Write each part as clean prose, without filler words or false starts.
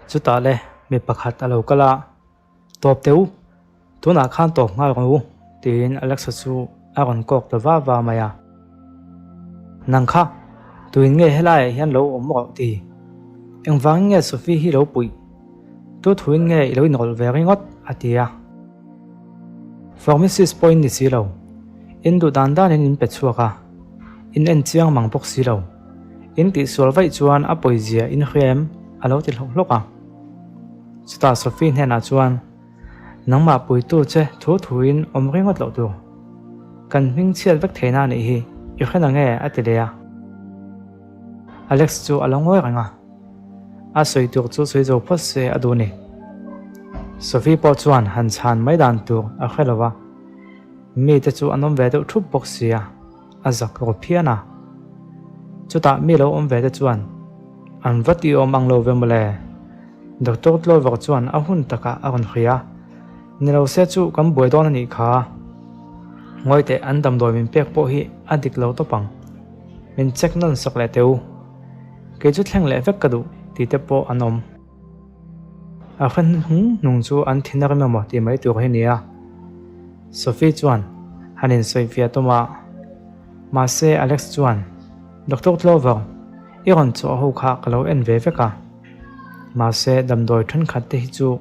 Chutah le mi pakhat a lo kal a, Tawp teh u, tunah khan tawp nghal rawh u, tiin Alexa chu a rawn kawk ta va va mai a. Nang kha, tuin nge helaiah hian lo awm rawh ti? Engvangin nge Sophie hi lo puih? Tu thuin nge i lo inrawlh ve ringawt? a ti a. Pharmacist pawhin ni si lo, in duh dan danin in pe chhuak a, in en chiang mang bawk si lo. In tihsual vaih chuan a pawizia in hria em? a lo ti hlawk hlawk a. Chutah Sophie hnenah chuan, Nangmah puitu che thu thuin awm ringawt loh tur. Kan hming chhiat vek theihna a nih hi, i hre na nge? a ti leh a. Alex chu a lo ngawi reng a, a sawi tur chu sawi zo phawt se a duh ni. Sophie pawh chuan han chhan mai dan tur a hre lo va, mite chu an awm ve deuh thup bawk si a. A zak ru phian a. Chutah mi lo awm ve te chuan an va ti awm ang lo ve mawle. Doctor Tlover chuan a hun takah a rawn hria. Ni lo se chu kan buai dawn a nih kha. Ngawi teh an damdawi min pek pawh hi a dik lo tawp ang. Min check nawn sak leh teh u. Kei chu thleng leh vek ka duh tih te pawh an awm. A hre hnung hnung chu an thin a rem emaw tih mai tur hi nia. Sophie chuan han insawifiah tum a, mahse Alex chuan, Doctor Clover, i rawn chawh ho kha ka lo en ve vek a. Mahse damdawi thenkhat te hi chu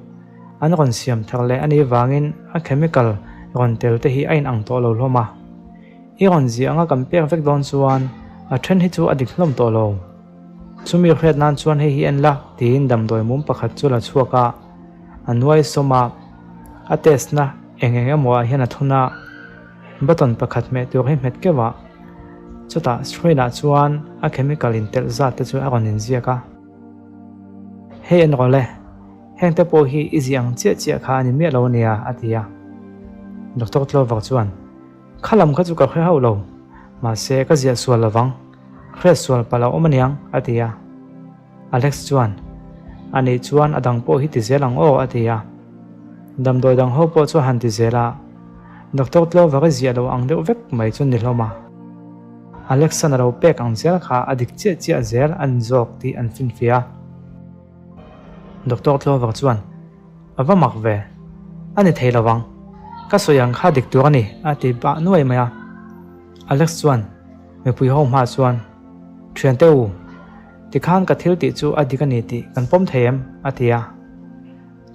an rawn siam thar leh anih vangin a chemical rawn tel te hi a inang tawh lo hlawm a. I rawn ziah anga kan pek vek dawn chuan a then hi chu a dik hlawm tawh lo. Chumi hriat nan chuan hei hi en la tiin damdawi mum pakhat chu la chhuak a, a nuai sawm a, a test na eng eng emaw ah hian a thun a, button pakhat hmeh tur hi hmet keuh a, chutah screen ah chuan a chemical in telh zat te chu a rawn inziak a. Hei en rawh le, heng te pawh hi i ziah ang chiah chiah kha a ni miah lo ania a ti a. Doctor Clover chuan. Kha lam kha chu ka hre hauh lo, mahse ka ziah sual lovang, hriat sual palh a awm aniang, a ti a. Alex chuan, A nih chuan a dang pawh hi ti zel ang aw, a ti a. Damdawi dang ho pawh chu a han ti zel a, Doctor Tlover i ziah lo ang deuh vek mai chu ni hlawm a. Alex-an a lo pek ang zel kha a dik chiah chiah zel a ni zawk tih an finfiah a. Doctor Tlover chuan, A va mak ve. A ni thei lo ang. Ka sawi ang kha dik tur a ni, a ti bah nuai mai a. Alex chuan mipui ho hma chuan, Thiante u, tikhan ka thil tih chu a dik a ni tih kan pawm thei em? a ti a.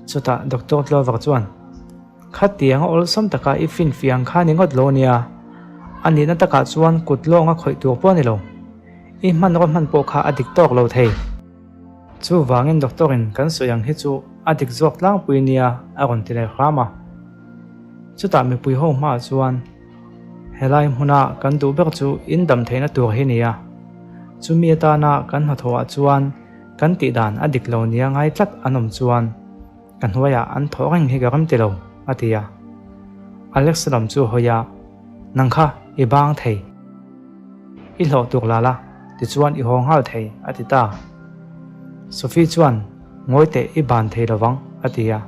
Chutah Doctor Tlover chuan, Khatiang a awlsam taka i finfiah ang kha ni ngawt lo nia. A nihna takah chuan kut lawnga khawih tur pawh a ni lo. I hmanraw hman pawh kha a dik tawk lo thei. Chuvangin doctor in kan sawi ang hi chu a dik zawk tlangpui nia a rawn ti leh hram a. Chutah mipui ho hmaah chuan helai hmuna kan duh ber chu in dam theihna tur hi nia. Chumi atana kan hnathawhah chuan kan tih dan a dik lo nia ngai tlat an awm chuan ka hnuaiah an thawh reng hi ka rem ti lo a ti a. Alex lam chu hawi a, Nang kha i bang thei. I hlawh tuk la la, tichuan i haw nghal thei, a ti ta. Sophie chuan, Ngawi teh, i ban thei lovang, a ti a.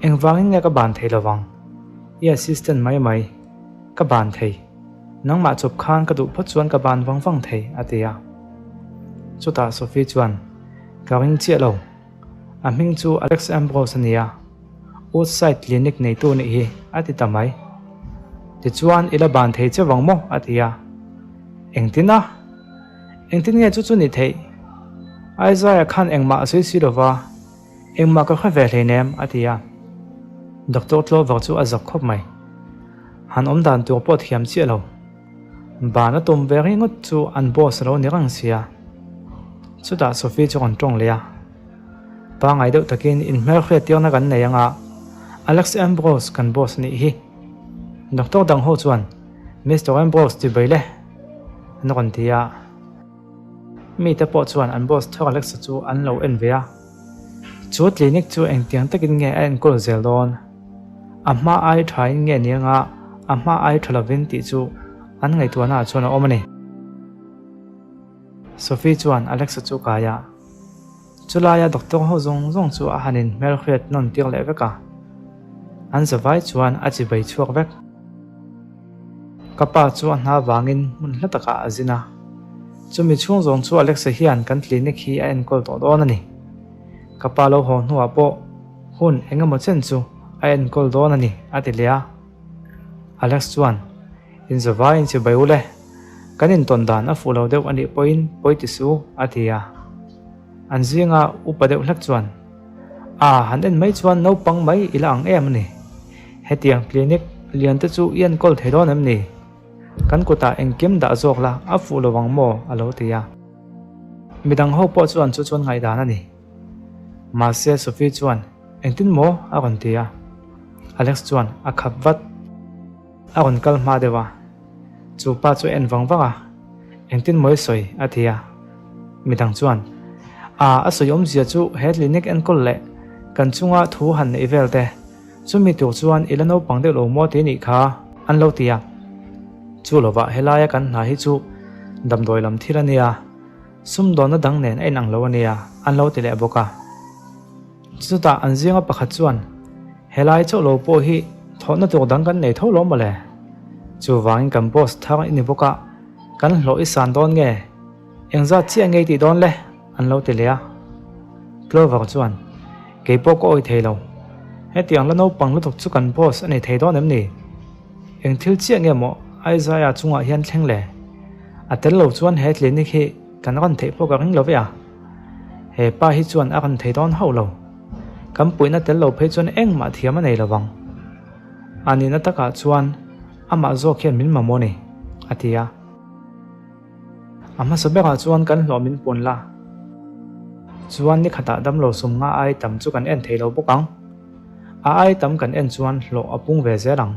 Engvangin nge ka ban thei lovang? I assistant mai mai, ka ban thei. Nangmah chawp khan ka duh phawt chuan ka ban vang vang thei, a ti a. Chutah Sophie chuan, Ka ring chiah lo. A hming chu Alex Ambrose a ni a, Woodside Clinic neitu nih hi, a ti ta mai. Tichuan, I la ban thei che vang maw? a ti a. Engtin a? Engtin nge chu chu ni theih? Isaiah khan engmah a sawi si lo va, engmah ka hre ve hleinem, a ti a. Doctor Clover chu a zak khawp mai. Han awm dan tur pawh thiam chiah lo. Ban a tum ve ringawt chu an boss a lo ni reng sia. Chutah Sophie chu rawn tawng leh a. Pangai deuh takin inhmelhriat tirna kan nei anga Alex Ambrose kan boss nih hi. Doctor dang ho chuan Mister Ambrose ti bai le an rawn ti a. Mite pawh chuan an boss thar Alex-a chu an lo en ve a. Chu clinic chu engtiang takin nge a enkawl zel dawn? A hma ai thain nge ni anga a hma ai tha lovin tih chu an ngaihtuahnaah chuan a awm a ni. Sophie chuan Alexa chu kai a, chulaia doctor ho zawng zawng chu a han inhmelhriat nawn tir leh vek a, an zavai chuan a chi bai chhuak vek. Ka pa chu a hna vangin hmun hla takah a zin a, chumi chhung zawng chu Alexa hian kan clinic hi a enkawl tawh dawn a ni. Ka pa lo haw hnuah pawh hun eng emaw chen chu a enkawl dawn a ni, a ti leh a. Alex chuan, Inzawvai in chibai u le, kan intawn dan a fuh lo deuh a nih pawhin pawi ti suh u, a ti a. An zinga upa deuh hlek chuan, A, han en mai chuan naupang mai i la ang em a ni. Hetiang clinic lian te chu i enkawl thei dawn em ni? Kan kutah engkim dah zawk la a fuh lo ang maw? a lo ti a. Midang ho pawh chuan chu chuan ngaihdan a ni. Mahse Sophie chuan, Engtin maw? a rawn ti a. Alex chuan a khap vat. A rawn kal hma deuh a. Chu pa chu a en vang vang a, Engtin maw i sawi? a ti a. Midang chuan, A, a sawi awmzia chu he clinic enkawl leh kan chunga thu han neih vel te, chumi tur chuan i la naupang deuh lo maw ti nih kha, an lo ti a. Chu lovah helaia kan hna hi chu damdawi lam thil a nia, sumdawnna dang nen a inang lo a nia, an lo ti leh bawk a. Chutah an zinga pakhat chuan, Helai chauh lo pawh hi thawhna tur dang kan nei tho lo mawle. Chuvangin kan boss thar i ni bawk a, kan hlawh i san dawn nge? Engzat chiah nge i tih dawn le? an lo ti leh a. Clover chuan, Kei pawh ka awih thei lo. Hetiang la naupang lutuk chu kan boss a ni thei dawn em ni? Eng thil chiah nge maw Isaiah chungah hian thleng le? A tel lo chuan he clinic hi kan rawn theih pawh ka ring lo ve a. He pa hi chuan a rawn thei dawn hauh lo. Kan puihna tel lo phei chuan engmah thiam a nei lo vang. A nihna takah chuan amah zawk hian min mamawh a ni, a ti a. A hmasa berah chuan kan hlawh min pun la. Chuan ni khatah damlo sum nga ai tam chu kan en thei lo bawk ang. A ai tam kan en chuan hlawh a pung ve zel ang.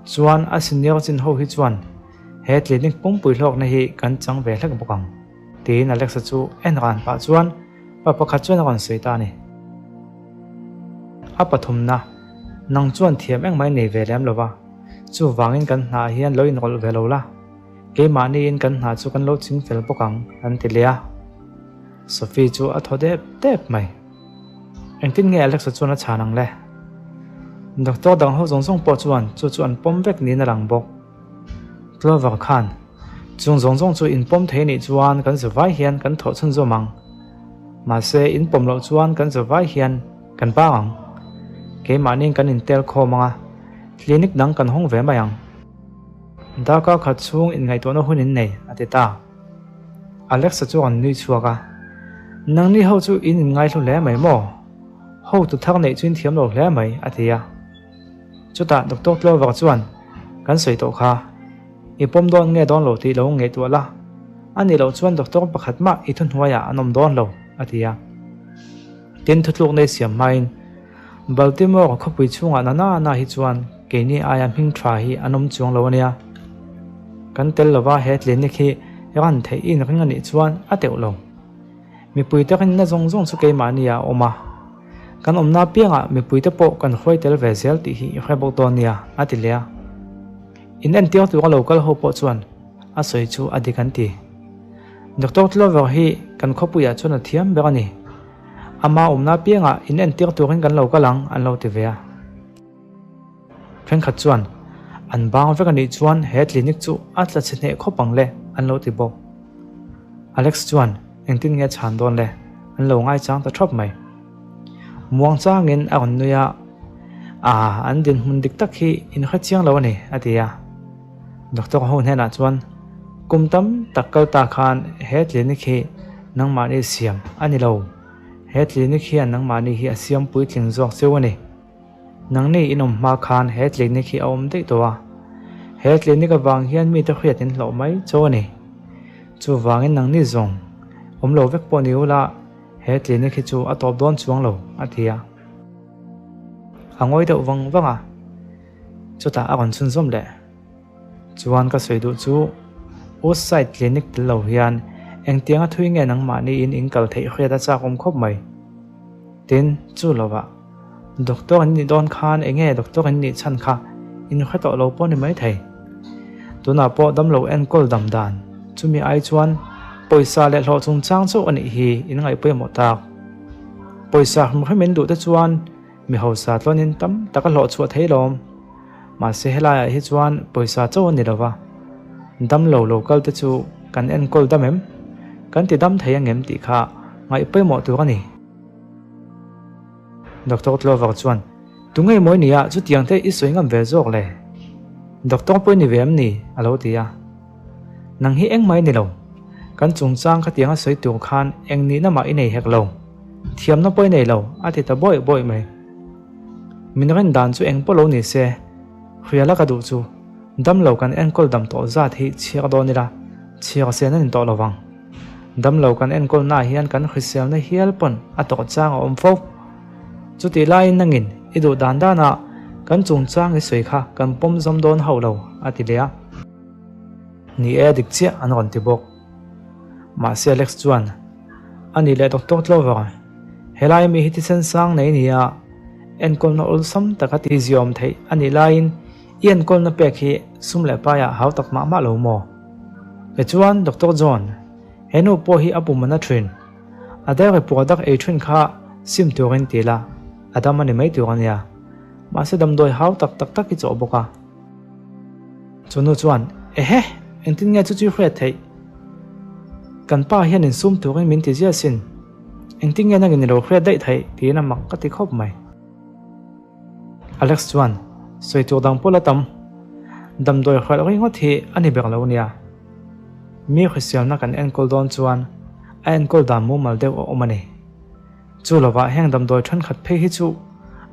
Chuan a senior chin ho hi chuan he clinic pumpui hlawkna hi kan chang ve hlek bawk ang. Tiin Alexa chu en ran pah chuan pa pakhat chuan a rawn sawi ta a ni. A pathumna, nang chuan thiam engmah i nei ve lem lo va, chuvangin kan hnaah hian lo inrawlh ve lo la, keimahniin kan hna chu kan lo ching fel bawk ang, an ti leh a. Sophie chu a thaw dep dep mai. Engtin nge Alexa chuan a chhan ang le? Doctor dang ho zawng zawng pawh chuan chu chu an pawm vek niin a lang bawk. Clover khan, Chung zawng zawng chu inpawm thei anih chuan kan zavai hian kan thawh chhunzawm ang. Mahse, inpawm loh chuan kan zavai hian kan bang ang. Keimahniin kan intel khawm ang a, clinic dang kan hawng ve mai ang. Darkar khat chhung inngaihtuahna hun in nei, a ti ta. Alexa chu a rawn nui chhuak a, Nangni ho chu in inngaihlu hle mai maw? Hotu thar neih chu in thiam lo hle mai, a ti a. Chutah Doctor Clover chuan, Kan sawi tawh kha, i pawm dawn nge dawn lo tih lo ngaihtuah la, a nih loh chuan doctor pakhat mah i thuhnuaiah an awm dawn lo, a ti a. Tin, thutluk nei siam hmain, Baltimore khawpui chhungah na na na hi chuan keini aia hming tha hi an awm chuang lo a nia. Kan tel lova he clinic hi ran theih in ring a nih chuan a teuh lo. Mipui te rinna zawng zawng chu keimahni ah a awm a. Kan awmna apiangah mipuite pawh kan hruai tel ve zel tih hi i hre bawk dawn nia, a ti leh a. In entir tura lo kal ho pawh chuan a sawi chu a dik an ti. Doctor Clover hi kan khawpuiah chuan a thiam ber a ni. Ama awmna apiangah in entir turin kan lo kal ang, an lo ti ve a. Thenkhat chuan, An bang vek a nih chuan he clinic chu a tla chhe hneh khawp ang le, an lo ti bawk. Alex chuan, Engtin nge chhan dawn le? An lo ngaichang ta thawp mai. Muang changin a rawn nui a, Aa, an dinhmun dik tak hi in hre chiang lo a ni, a ti a. Doctor ho hnenah chuan, Kum tam tak kal ta khan he clinic hi nangmahni siam a ni lo. He clinic hian nangmahni hi a siam puitling zawk cheu a ni. Nangni in awm hma khan he clinic hi a awm daih tawh a, he clinic avang hian mite hriat in hlauh mai cho a ni. Chuvangin nangni zawng awm lo vek pawh ni ula he clinic hi chu a tawp dawn chuang lo, a ti a. A ngawi deuh vang vang a, chutah a rawn chhunzawm leh. Chuan ka sawi duh chu Woodside Clinic tel lo hian engtianga thui nge nangmahni in in kal theih hriat a chak awm khawp mai. Tin, chu lovah Doctor in nih dawn khan enge doctor in nih chhan kha in hre tawh lo pawh ni mai thei. Tunah pawh damlo enkawl dam dan chumi ai chuan pawisa leh hlawh chungchang chauh a nih hi in ngaih pawimawh tak. Pawisa hrim hrim in duh te chuan Mi hausa tlawnin tam tak a hlawh chhuah thei lawm. Mahse helaiah hi chuan pawisa chauh a ni lo va, damlo lo kal te chu kan enkawl dam em? Kan ti dam thei ang em tih kha ngaih pawimawh tur a ni. Doctor Clover chuan, Tunge mawi nia chutiang te i sawi ngam ve zawk le? Doctor pawh i ni ve em ni? a lo ti a. Nang hi engmah i ni lo. Kan chungchang khatiang a sawi tur khan eng nihna mah i nei hek lo. Thiamna pawh i nei lo, a ti ta bawih bawih mai. Min rin dan chu eng pawh lo ni se, hriala ka duh chu damlo kan enkawl dam tawh zat hi chhiar dawn ila, chhiar sen a ni tawh lo vang. Damlo kan enkawl naah hian kan hriselna hial pawn a tawh chang a awm fo. Chutih laiin nangin i duh dan danah kan chungchang i sawi kha kan pawm zawm dawn hauh lo, a ti leh a. Ni e, dik chiah an rawn ti bawk. Mahse Alex chuan, A nih leh Doctor Clover, helai mi hi thisen sang nei nia, enkawlna awlsam taka tihziawm theih a nih laiin i enkawlna pek hi sum leh paiah hau tak mah mah lo maw? Tichuan Doctor John, he nu pawh hi a pum a na thin. A dairy product ei thin kha sim turin ti la, a dam a ni mai tur a nia. Mahse damdawi hau tak tak tak hi chawh bawk a. Chu nu chuan, Ehe, engtin nge chu chu hriat theih? Kan pa hian insum turin min ti ziah sin. Engtin nge nangin i lo hriat daih theih? tiin a mak ka ti khawp mai. Alex chuan, Sawi tur dang pawh la tam. Damdawi hralh ringawt hi a ni ber lo nia. Mi hriselna kan enkawl dawn chuan a enkawl dan mumal deuh a awm a ni. Chu lovah heng damdawi thenkhat phei hi chu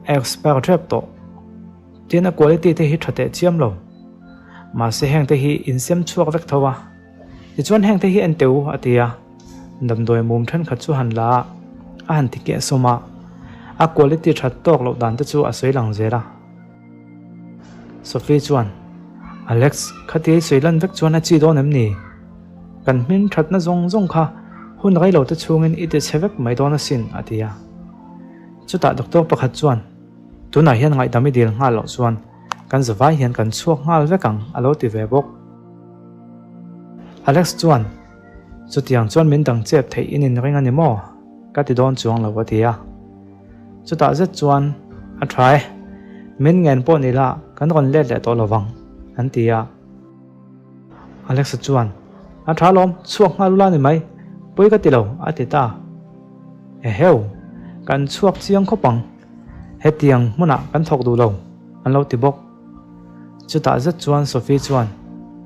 a expire tep tawh. Tin a quality te hi tha teh chiam lo. Mahse heng te hi insem chhuak vek tho a. Tichuan heng te hi en teh u a ti a. Damdawi mum thenkhat chu han la a, a han ti keh sawm a. A quality that tawk loh dan te chu a sawi lang zel a. Sophie chuan, Alex, khati ei sawi lan vek chuan a chi dawn em ni? Kan hming thatna zawng zawng kha hun rei lo te chhungin i ti chhe vek mai dawn asin a ti a. Chutah doctor pakhat chuan, Tunah hian ngaihdam i dil nghal loh chuan kan zavai hian kan chhuak nghal vek ang a lo ti ve bawk. Alex chuan, Chutiang chuan min dang chep theih in inring a ni maw? Ka ti dawn chuang lo a ti a. Chutah zet chuan, A tha e, min ngen pawh ni la kan rawn let leh tawh lo vang, an ti a. Alexa chuan, A tha lawm, chhuak nghal ula ni mai, pawi ka ti lo, a ti ta. Eheu, kan chhuak chiang khawp ang. Hetiang hmunah kan thawk duh lo, an lo ti bawk. Chutah zet chuan Sophie chuan,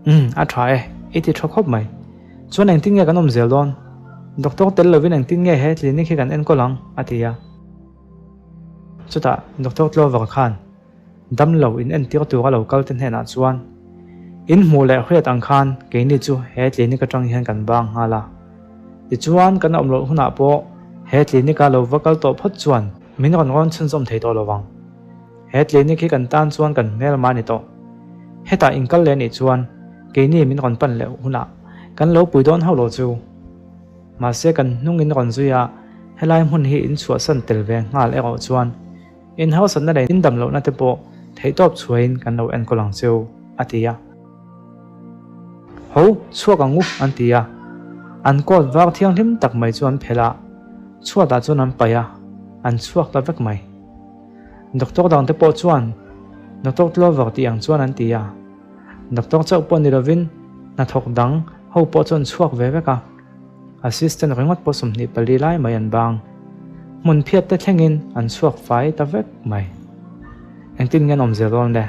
Umm, a tha e, i ti tha khawp mai. Chuan engtin nge kan awm zel dawn? Doctor tel lovin engtin nge he clinic hi kan enkawl ang? a ti a. Chutah Doctor Clover khan damlo in entir tura lo kal te hnenah chuan, In hmuh leh hriat ang khan keini chu he clinic atang hian kan bang nghal a. Tichuan kan awm loh hunah pawh he clinic a lo va kal tawh phawt chuan min rawn rawn chhunzawm thei tawh lo vang. He clinic hi kan tan chuan kan hmelma a ni tawh. Hetah in kal leh nih chuan keini min rawn pan leh hunah kan lo pui dawn hauh lo chu. Mahse kan hnung in rawn zui a, helai hmun hi in chhuahsan tel ve nghal erawh chuan In hausatna leh in dam lohna te pawh theihtawp chhuahin kan lo enkawl ang cheu, a ti a. Ho, chhuak ang u, an ti a. An coat var thianghlim tak mai chu an phelh a, chhuatah chuan an paih a, an chhuak ta vek mai. Doctor dangte pawh chuan Doctor Clover tih ang chuan an ti a. Doctor chauh pawh ni lovin hnathawk dang ho pawh chu an chhuak ve vek a. Assistant ringawt pawh 24 lai mai an bang. Hmun phiat te thlengin an chhuak fai ta vek mai. Engtin nge an awm zel dawn le?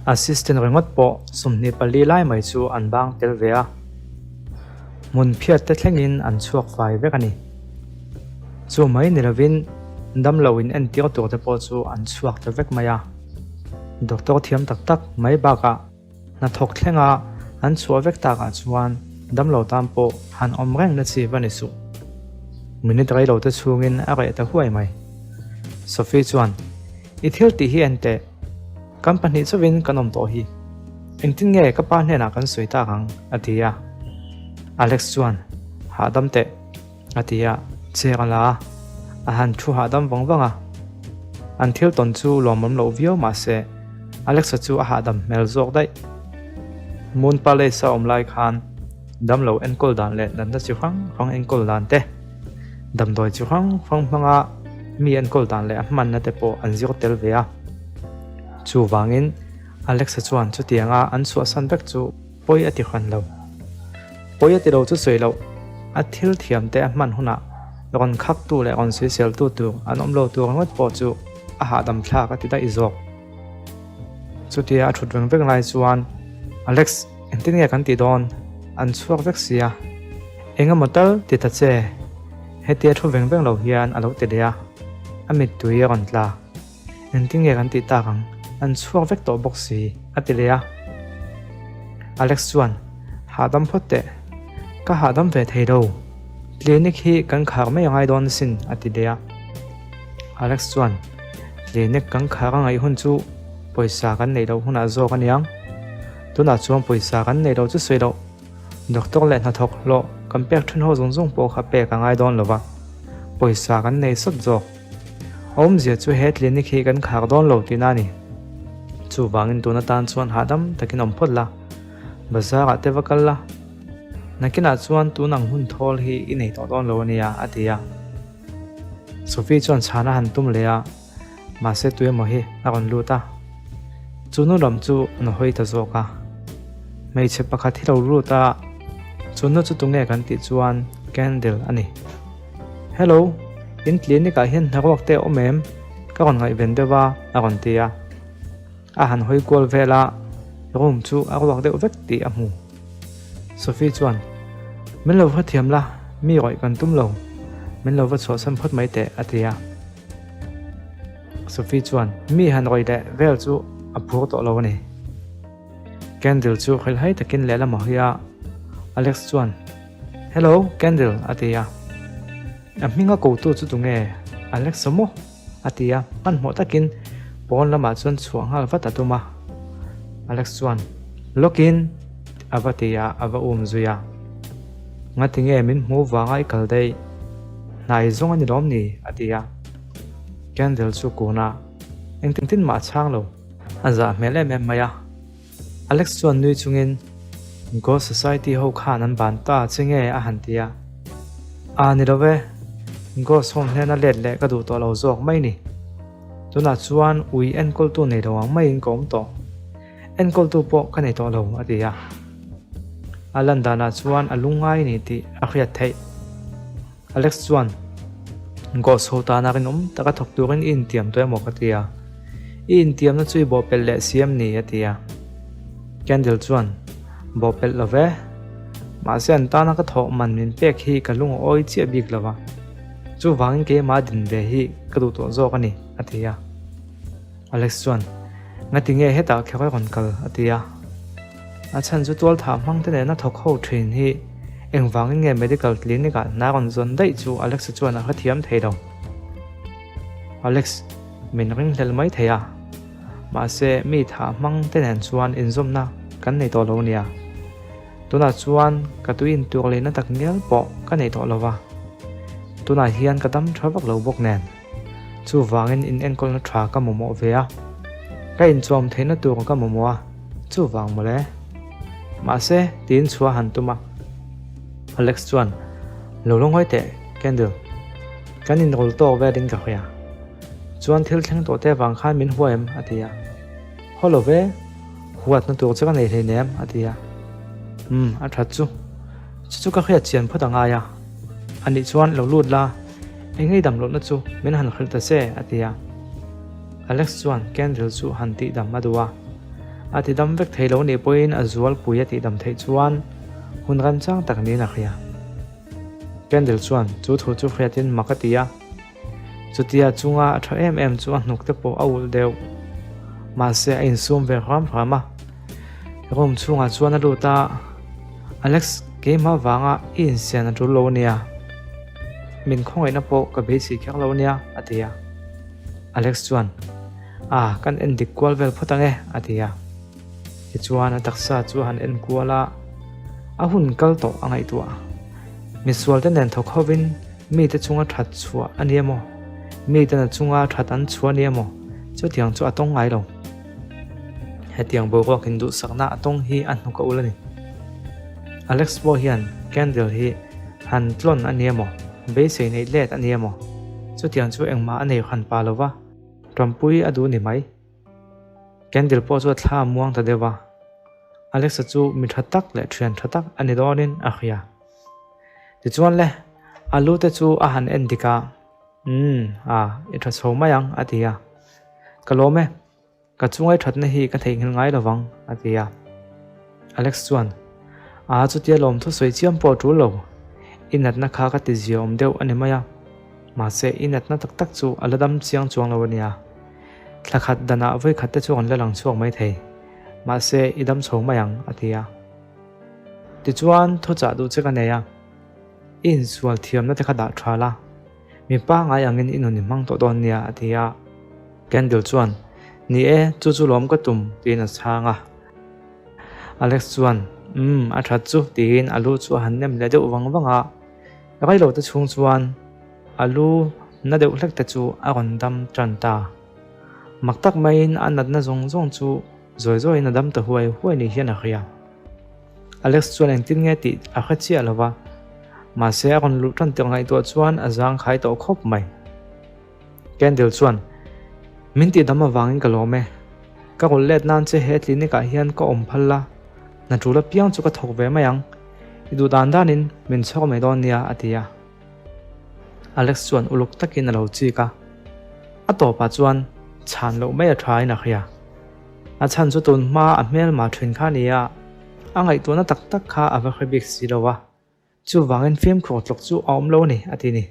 Assistant ringawt pawh 24 lai mai chu an bang tel ve a. Hmun phiat te thlengin an chhuak fai vek a ni. Chu mai ni lovin damlo in entir tur te pawh chu an chhuak ta vek mai a. Doctor thiam tak tak mai bakah Hnathawk thlenga an chhuah vek takah chuan damlo tan pawh han awm reng na chi va ni suh. Minute rei lo te chhungin a reh ta huai mai. Sophie chuan, I thil tih hi en teh. Kan pahnih chauhin kan awm tawh hi. Engtin nge ka pa hnenah kan sawi tak ang? a ti a. Alex chuan, Hahdam teh. A ti a, chair a la a, a han thu hahdam vang vang a. An thil tawn chu lawmawm loh viau mah se, Alexa chu a hahdam hmel zawk daih. Moon Palace a awm lai khan damlo enkawl dan leh natna chi hrang hrang enkawl dan te, damdawi chi hrang hrang hmanga mi enkawl dan leh a hmanna te pawh an zir tel ve a. Chuvangin Alexa chuan chutianga an chhuahsan vek chu Pawi a ti hran lo. Pawi a ti lo chu sawi loh, a thil thiam te a hman hunah Rawn khaktu leh rawn sawiseltu tur an awm lo tur ringawt pawh chu a hahdam thlak a ti daih zawk. Chutia a thut veng veng lai chuan, Alex, engtin nge kan tih dawn? An chhuak vek sia. Eng emaw tal ti ta che. Hetia thu veng veng lo hian a lo ti leh a, a mittui a rawn tla. Engtin nge kan tih tak ang? An chhuak vek tawh bawk si, a ti leh a. Alex chuan, Hahdam phawt teh. Ka hahdam ve thei lo. Clinic hi kan khar mai a ngai dawn asin, a ti leh a. Alex chuan, Clinic kan khar a ngaih hun chu pawisa kan neih loh hunah zawk a niang. Tunah chuan pawisa kan neih loh chu sawi loh. Doctor leh hnathawk hlawh kan pek then ho zawng zawng pawh kha pek a ngai dawn lo va, pawisa kan nei sawt zawk. A awmzia chu he clinic hi kan khar dawn lo tihna a ni. Chuvangin tun atan chuan hahdam takin awm phawt la, bazar ah te va kal la, nakinah chuan tun ang hun thawl hi i nei tawh dawn lo a nia, a ti a. Sophie chuan chhan a han tum leh a. Mahse tuemaw hi a rawn lut a, chu nu lam chu an hawi ta zawk a. Hmeichhe pakhat hi lo lut a, chu nu chu tunge kan tih chuan Candle a ni. Hello, in clinic ah hian hnaruak te a awm em? Ka rawn ngaihven deuh a, a rawn ti a. A han hawi kual vel a, room chu a ruak deuh vek tih a hmu. Sophie chuan, Min lo va thiam la, mi rawih kan tum lo. Min lo va chhuahsan phawt mai teh, a ti a. Sophie chuan mi han rawih leh vel chu a phur tawh lo a ni. Candle chu hrilhhai takin lehlam a hawi a, Alex chuan, Hello, Candle, a ti a. A hminga kotu chu tunge? Alex a maw? a ti a, hmanhmawh takin pawn lamah chuan chhuah nghal vat a tum a. Alex chuan, Lawkin! a va ti a, a va um zui a. Ngatinge min hmuh vanga i kal daih? Hnai zawng a ni lawm ni? a ti a. Candle chu kun a, engtin tin mah a chhang lo. A zah hmel em em mai a. Alex chuan nui chungin, Ghost Society ho khan an ban ta che nge? a han ti a. A ni lo ve, Ghost Home hnena let leh ka duh tawh lo zawk mai ni. Tunah chuan ui enkawltu nei lo ang maiin ka awm tawh. Enkawltu pawh ka nei tawh lo, a ti a. A lan danah chuan a lungngai ni tih a hriat theih. Alex chuan, Ghost ho tana rinawm taka thawk turin i intiam tawh emaw ka ti a. I intiamna chu i bawhpelh leh si em ni? a ti a. Candle chuan, Bawhpelh lo ve. Mahse an tana ka thawh man min pek hi ka lung a awi chiah bik lo va. Chuvangin keimah din ve hi ka duh tawh zawk a ni, a ti a. Alex chuan, Ngati nge hetah kher a rawn kal? a ti a. A chhan chu tualthah hmang te nena thawk ho thin hi engvangin nge medical clinic ah hna rawn zawn daih chu Alex-a chuan a hrethiam thei lo. Alex, min ringhlel mai thei a, mahse mi thah hmang te nen chuan inzawmna kan nei tawh lo nia. Tunah chuan ka tui intur leina tak ngial pawh ka nei tawh lo va, tunah hian ka dam tha vak lo bawk nen. Chuvangin in enkawlna tha ka mamawh ve a, ka inchawm theihna tur ka mamawh a, chuvang mawle. Mahse, tiin chhuah han tum a. Alex chuan, Lo la ngawi teh, Candle. Kan inrawl tawk velin ka hria. Chuan thil thleng tawh te vang khan min hua em? a ti a. Haw lo ve, huatna tur chu ka nei hleinem, a ti a. Umm, a that chu. Chu chu ka hriat chian phawt a ngai a. Anih chuan lo lut la. Eng ngei dam lohna chu min han hrilh ta che, a ti a. Alex chuan candle chu han tihdam a duh a. A tidam vek thei lo nih pawhin a zualpui a tihdam theih chuan hun remchang tak niin a hria. Candle chuan chu thu chu hriatin mak a ti a. Chutia chunga a tha em em chu a hnuk te pawh a ulh deuh. Mahse a insum ve hram hram a. Room chhungah chuan a lut a, Alex, keimah vanga i insian a tul lo ania. Min khawngaihna pawh ka beisei kher lo ania, a ti a. Alex chuan, Ah, kan en dik kual vel phawt ang e, a ti a. Tichuan a taksa chu a han en kual a, a hun kal tawh a ngaihtuah. Misualte nen thawk hovin mite chunga that chhuah a ni emaw, miten a chunga that an chhuah a ni emaw, chutiang chu a tawng ngai lo. Hetiang boruak induhsakna a tawng hi a hnuk a ul a ni. Alex pawh hian candle hi han tlawn a ni emaw, beisei neih let a ni emaw, chutiang chu engmah a nei hran pa lo va, tanpui a duh ni mai. Candle pawh chu a thla a muang ta deuh va, Alex-a chu mi tha tak leh thian tha tak a ni dawnin a hria. Tichuan le, A lu te chu a han en dik a, Umm, a, i tha chho mai ang, a ti a. Ka lawm e, ka chungai thatna hi ka theihnghilh ngai lo vang, a ti a. Alex chuan, A, chutia lawm thusawi chiam pawh a tul lo. I natna kha ka ti zia awm deuh a ni mai a. Mahse, i natna tak tak chu a la dam chiang chuang lo a nia. Thla khat danah vawi khat te chu an la lang chhuak mai thei. Mahse, i dam chho mai ang, a ti a. Tichuan, thuchah duh che ka nei a. I insual thiamna te kha dah tha la. Mi pangngai angin i nun i hmang tawh dawn nia, a ti a. Candle chuan, Ni e, chu chu lawm ka tum, tiin a chhang a. Alex chuan, Umm, a that chu, tiin a lu chu a han nem leh deuh vang vang a. Reilo te chhung chuan a lu na deuh hlek te chu a rawn dam tan ta. Mak tak maiin a natna zawng zawng chu zawi zawiin a dam ta huai huai ni hian a hria. Alex chuan engtin nge tih a hre chiah lo va, mahse a rawn luh tan tirh ngaihtuah chuan a zang khai tawh khawp mai. Candle chuan, Min tih dam avangin ka lawm e. Ka rawn let nan che he clinic ah hian ka awm phal la, hna tul apiang chu ka thawk ve mai ang. I duh dan danin min chhawk mai dawn nia, a ti a. Alex chuan uluk takin a lo chik a. A tawpah chuan chhan loh mai a thain a hria. A chhan chu tun hma a hmelma thin kha a ni a, a ngaihtuahna tak tak kha a va hre bik si lo a. Chuvangin fimkhur tluk chu a awm lo a ni, a ti ni.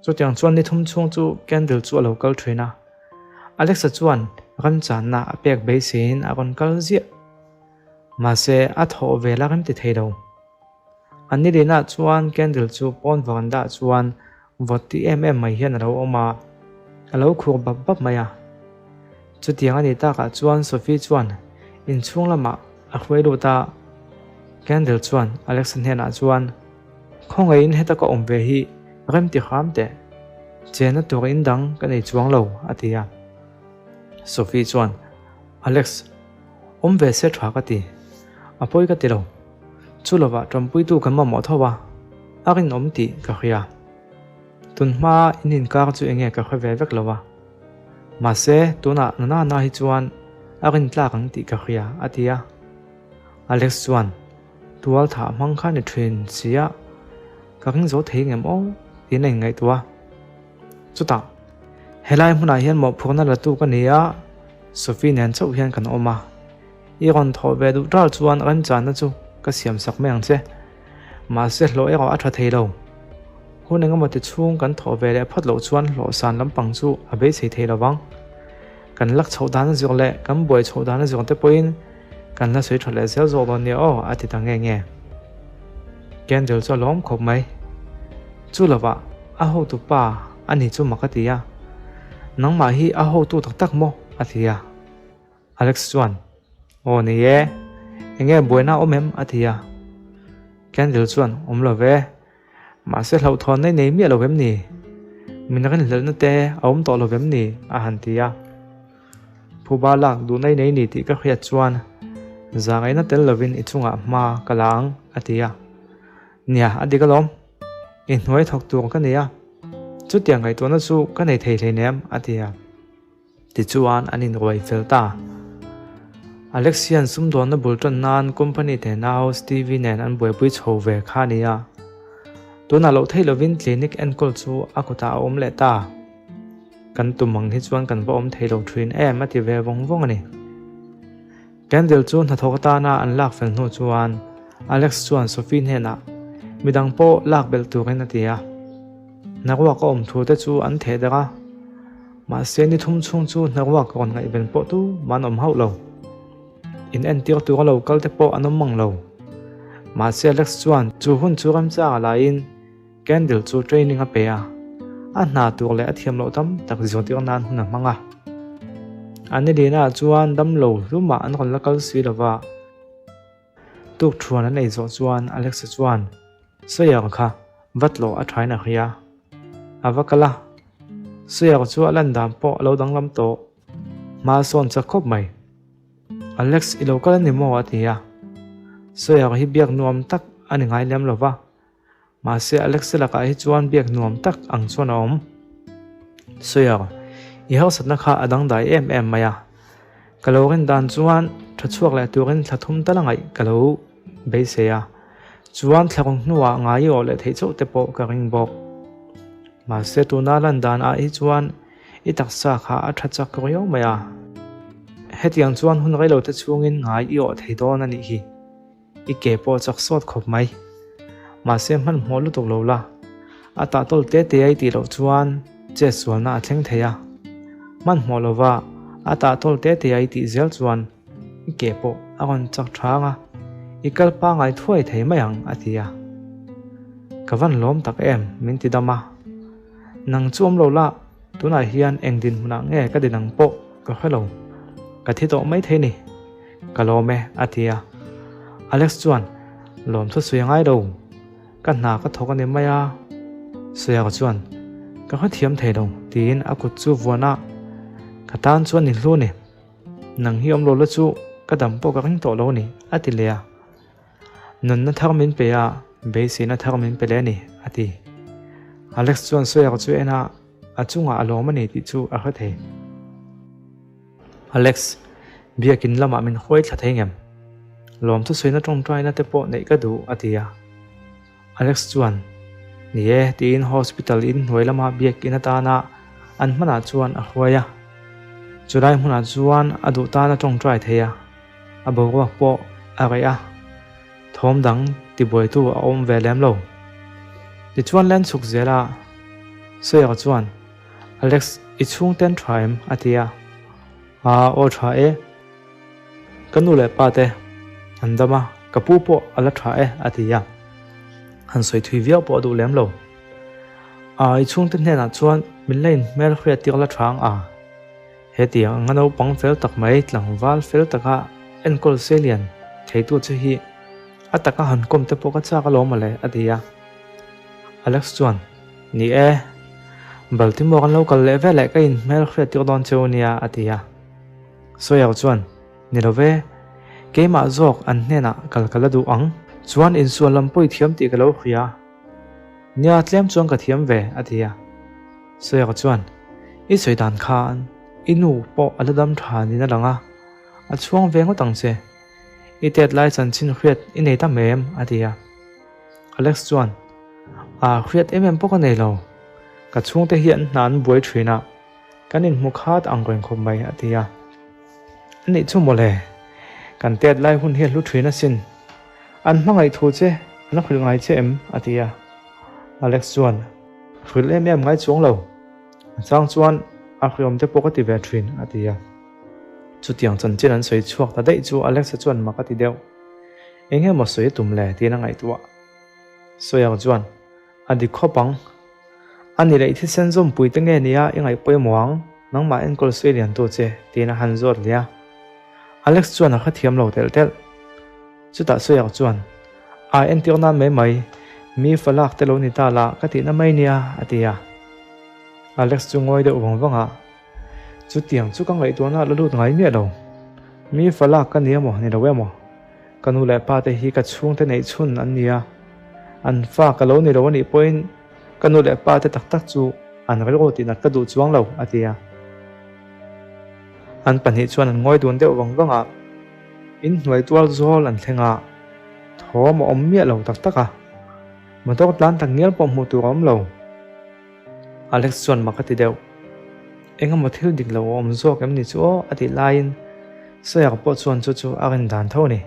Chutiang chuan ni thum chhung chu candle chu a lo kal thin a. Alexa chuan remchanna a pek beiseiin a rawn kal ziah. Mahse, a thawh ve la remti thei lo. A nilinah chuan candle chu pawn veranda chuan vawt ti em em mai hian a lo awm a, a lo khur bap bap mai a. Chutiang a nih takah chuan Sophie chuan inchhung lamah a hruai lut a, Candle chuan Alexa hnenah chuan, Khawngaihin heta ka awm ve hi remti hram teh, chenna tur in dang ka nei chuang lo, a ti a. Sophie chuan, Alex, awm ve se tha ka ti, a pawi ka ti lo. Chu lovah ṭawmpuitu kan mamawh tho a, a rinawm tih ka hria. Tun hma in inkar chu enge ka hre ve vek lo a. Mahse, tunah Nanana hi chuan a rin tlak ang tih ka hria, a ti a. Alex chuan, Tual thah hmang kha ni thin sia, ka ring zo thei ngem aw, tiin a inngaihtuah a. Chutah, Helai hmunah hian mawhphurhna la tu ka ni a, Sophie nen chauh hian kan awm a. I rawn thawh ve duh ṭal chuan remchanna chu ka siam sak mai ang che. Mahse hlawh erawh a ṭha thei lo. Hun engemaw ti chhung kan thawh ve leh phawt loh chuan hlawh san lampang chu a beisei thei lo vang. Kan lak chhoh dan a zir leh kan buai chhoh dan a zir te pawhin kan la sawi ṭha leh zel zawk dawn nia aw a ti ta nge nge. Candle chu a lawm khawp mai. Chu lovah a hotu pa a ni chu mak a ti a. Nangmah hi a hotu tak tak maw? a ti a. Alex chuan, Aw ni e, enge buaina a awm em? a ti a. Candle chuan, Awm lo ve, mahse hlauhthawn nei nei miah lo em ni? Min rinhlelhna te a awm tawh lo vem ni? a han ti a. Phuba lak duh nei nei ni tih ka hriat chuan zangaihna tel lovin i chungah hma ka la ang, a ti a. Nia, a dik alawm. I hnuai thawk tur ka ni a, chutiang ngaihtuahna chu ka nei thei hleinem, a ti a. Tichuan an inruai fel ta. Alex hian sumdawnna bul tan nan company te nau Stevie nen an buaipui chho ve kha a ni a. Tunah loh theih lovin clinic enkawl chu a kutah a awm leh ta. Kan tum ang hi chuan kan va awm thei lo thin em a ti ve vawng vawng a ni. Candle chu hnathawk atana an lak fel hnu chuan Alex chuan Sophie hnenah midang pawh lak belh turin a ti a. Hnaruak a awm thu te chu an theh darh a. Mahse ni thum chhung chu hnaruak rawn ngaihven pawh tu mah an awm hauh lo. In entir tura lo kal te pawh an awm mang lo. Mahse Alex chuan chu hun chu remchang a laiin Candle chu training a pe a, a hna tur leh a thiam loh tam tak zirtir nan hun a hmang a. A nilina chuan damlo hlumah an rawn la kal si lova. Tuk thuan an ei zawh chuan Alexa chuan Sawyer kha vat lawh a thain a hria. A va kal a, Sawyer chu a lan dan pawh a lo danglam tawh. Hma sawn chak khawp mai. Alex i lo kal a ni maw? a ti a. Sawyer hi biak nuam tak a ni ngai lem lo va. Mahse Alexa lakah hi chuan biak nuam tak ang chuan a awm. Sawyer, i harsatna kha a dangdai em em mai a. Ka lo rin dan chuan tha chhuak leh turin thla thum tal a ngaih ka lo beisei a. Chuan thlarung hnuah ngai i awh leh theih chauh te pawh ka ring bawk. Mahse tuna lan dan ah hi chuan i taksa kha a tha chak riau mai a. Hetiang chuan hun rei lo te chhungin ngai i awh thei dawn a nih hi. I ke pawh chak sawt khawp mai. Mahse hmanhmawh lutuk lo la. A tah tawl te te a i tih loh chuan chet sualna a thleng thei a. Hmanhmawh lova a tah tawl te te a i tih zel chuan i ke pawh a rawn chak thang a, i kal pangai thuai thei mai ang a ti a. Ka van lawm tak em min ti dam a. Nang chu awm lo la, tunah hian eng dinhmunah nge ka din ang pawh ka hre lo. Ka thi tawh mai thei ni. Ka lawm e a ti a. Alex chuan lawm thu sawi a ngai lo. Ka hna ka thawk a ni mai a. Sawiak chuan ka hrethiam thei lo tiin a kut chu vuan a, Ka tan chuan i hlu ni. Nang hi awm lo la chu ka dam pawh ka ring tawh lo ni, a ti leh a. Nunna thar min pe a, beiseina thar min pe leh a ni, a ti. Alex chuan Sawiak chu en a, a chungah a lawm a ni tih chu a hre thei. Alex, biakin lamah min huai thla thei ngem? Lawmthu sawiina tawngtaina te pawh neih ka duh, a ti a. Alex chuan, Ni e, tiin hospital in hnuai lama biakin atana an hmanah chuan a hruai a. Chulai hmunah chuan a duh tan a tawngtai thei a, a boruak pawh a reh a, thawm dang tibuaitu a awm ve lem lo. Tichuan len chhuk zel a, Sawyer chuan, Alex, i chhungten tha em? a ti a. Aa, aw tha e. Ka nu leh pa te an dam a, ka pu pawh a la tha e a ti a, han sawi thui viau pawh a duh lem lo. Aa, i chhungte hnenah chuan min la inhmel hriat tir la tha ang a, hetiang anga naupang fel tak mai tlangval fel taka enkawl selian theitu che hi a taka han kawm te pawh ka chak alawm mawle a ti a. Alex chuan, Ni e, Baltimore an lo kal leh veleh ka inhmel hriat tir dawn cheu nia a ti a. Sawyer chuan, Ni lo ve, keimah zawk an hnenah kal ka la duh ang. Chuan insual lam pawi thiam tih ka lo hria. Nia, tlem chuan ka thiam ve, a ti a. Sawyer chuan, I sawi dan khan i nu pawh a la dam tha niin a lang a, a chhuang ve ngawt ang che. I tet lai chanchin hriat i nei tam em? a ti a. Alex chuan, A, hriat em em pawh ka nei lo. Ka chhungte hi an hna an buai thin a. Kan inhmu khat ang reng khawp mai, a ti a. A nih chu mawle, kan tet lai hun hi a hlu thin asin. An hmangaih thu che an hrilh ngai che em? a ti a. Alex chuan, Hrilh em em ngai chuang lo. A chang chuan a hriawm te pawh ka ti ve thin, a ti a. Chutiang chanchin an sawi chhuak ta daih chu Alex-a chuan mak a ti deuh. Eng emaw sawi a tum le? tiin a ngaihtuah. Sawiang chuan, A dik khawp ang. A ni leh i thisen zawmpui te nge nia i ngaih pawimawh ang, nangmah enkawl sawi lian tu che, tiin a han zawt leh a. Alex chuan a hrethiam lo telh telh. Chutah Sawiak chuan, A entir nan mai mai, mi fa lak te lo ni ta la ka tihna mai nia, a ti a. Alex chu ngawi deuh vang vang a, Chutiang chu ka ngaihtuahna la lut ngai miah lo. Mi fa lak ka ni emaw ni lo emaw? Ka nu leh pa te hi ka chhungte neih chhun an ni a, an fa ka lo ni lo anih pawhin ka nu leh pa te tak tak chu an rilru tih nat ka duh chuang lo, a ti a. An pahnih chuan an ngawi dun deuh vang vang a, inhnuai tual zawl an thleng a, thawm a awm miah lo tak tak a, motor tlan tak ngial pawh hmuh tur a awm lo. Alex chuan mak a ti deuh. Eng emaw thil dik lo a awm zawk em ni chu aw a tih laiin Sawyer pawh chuan chu chu a rin dan tho a ni.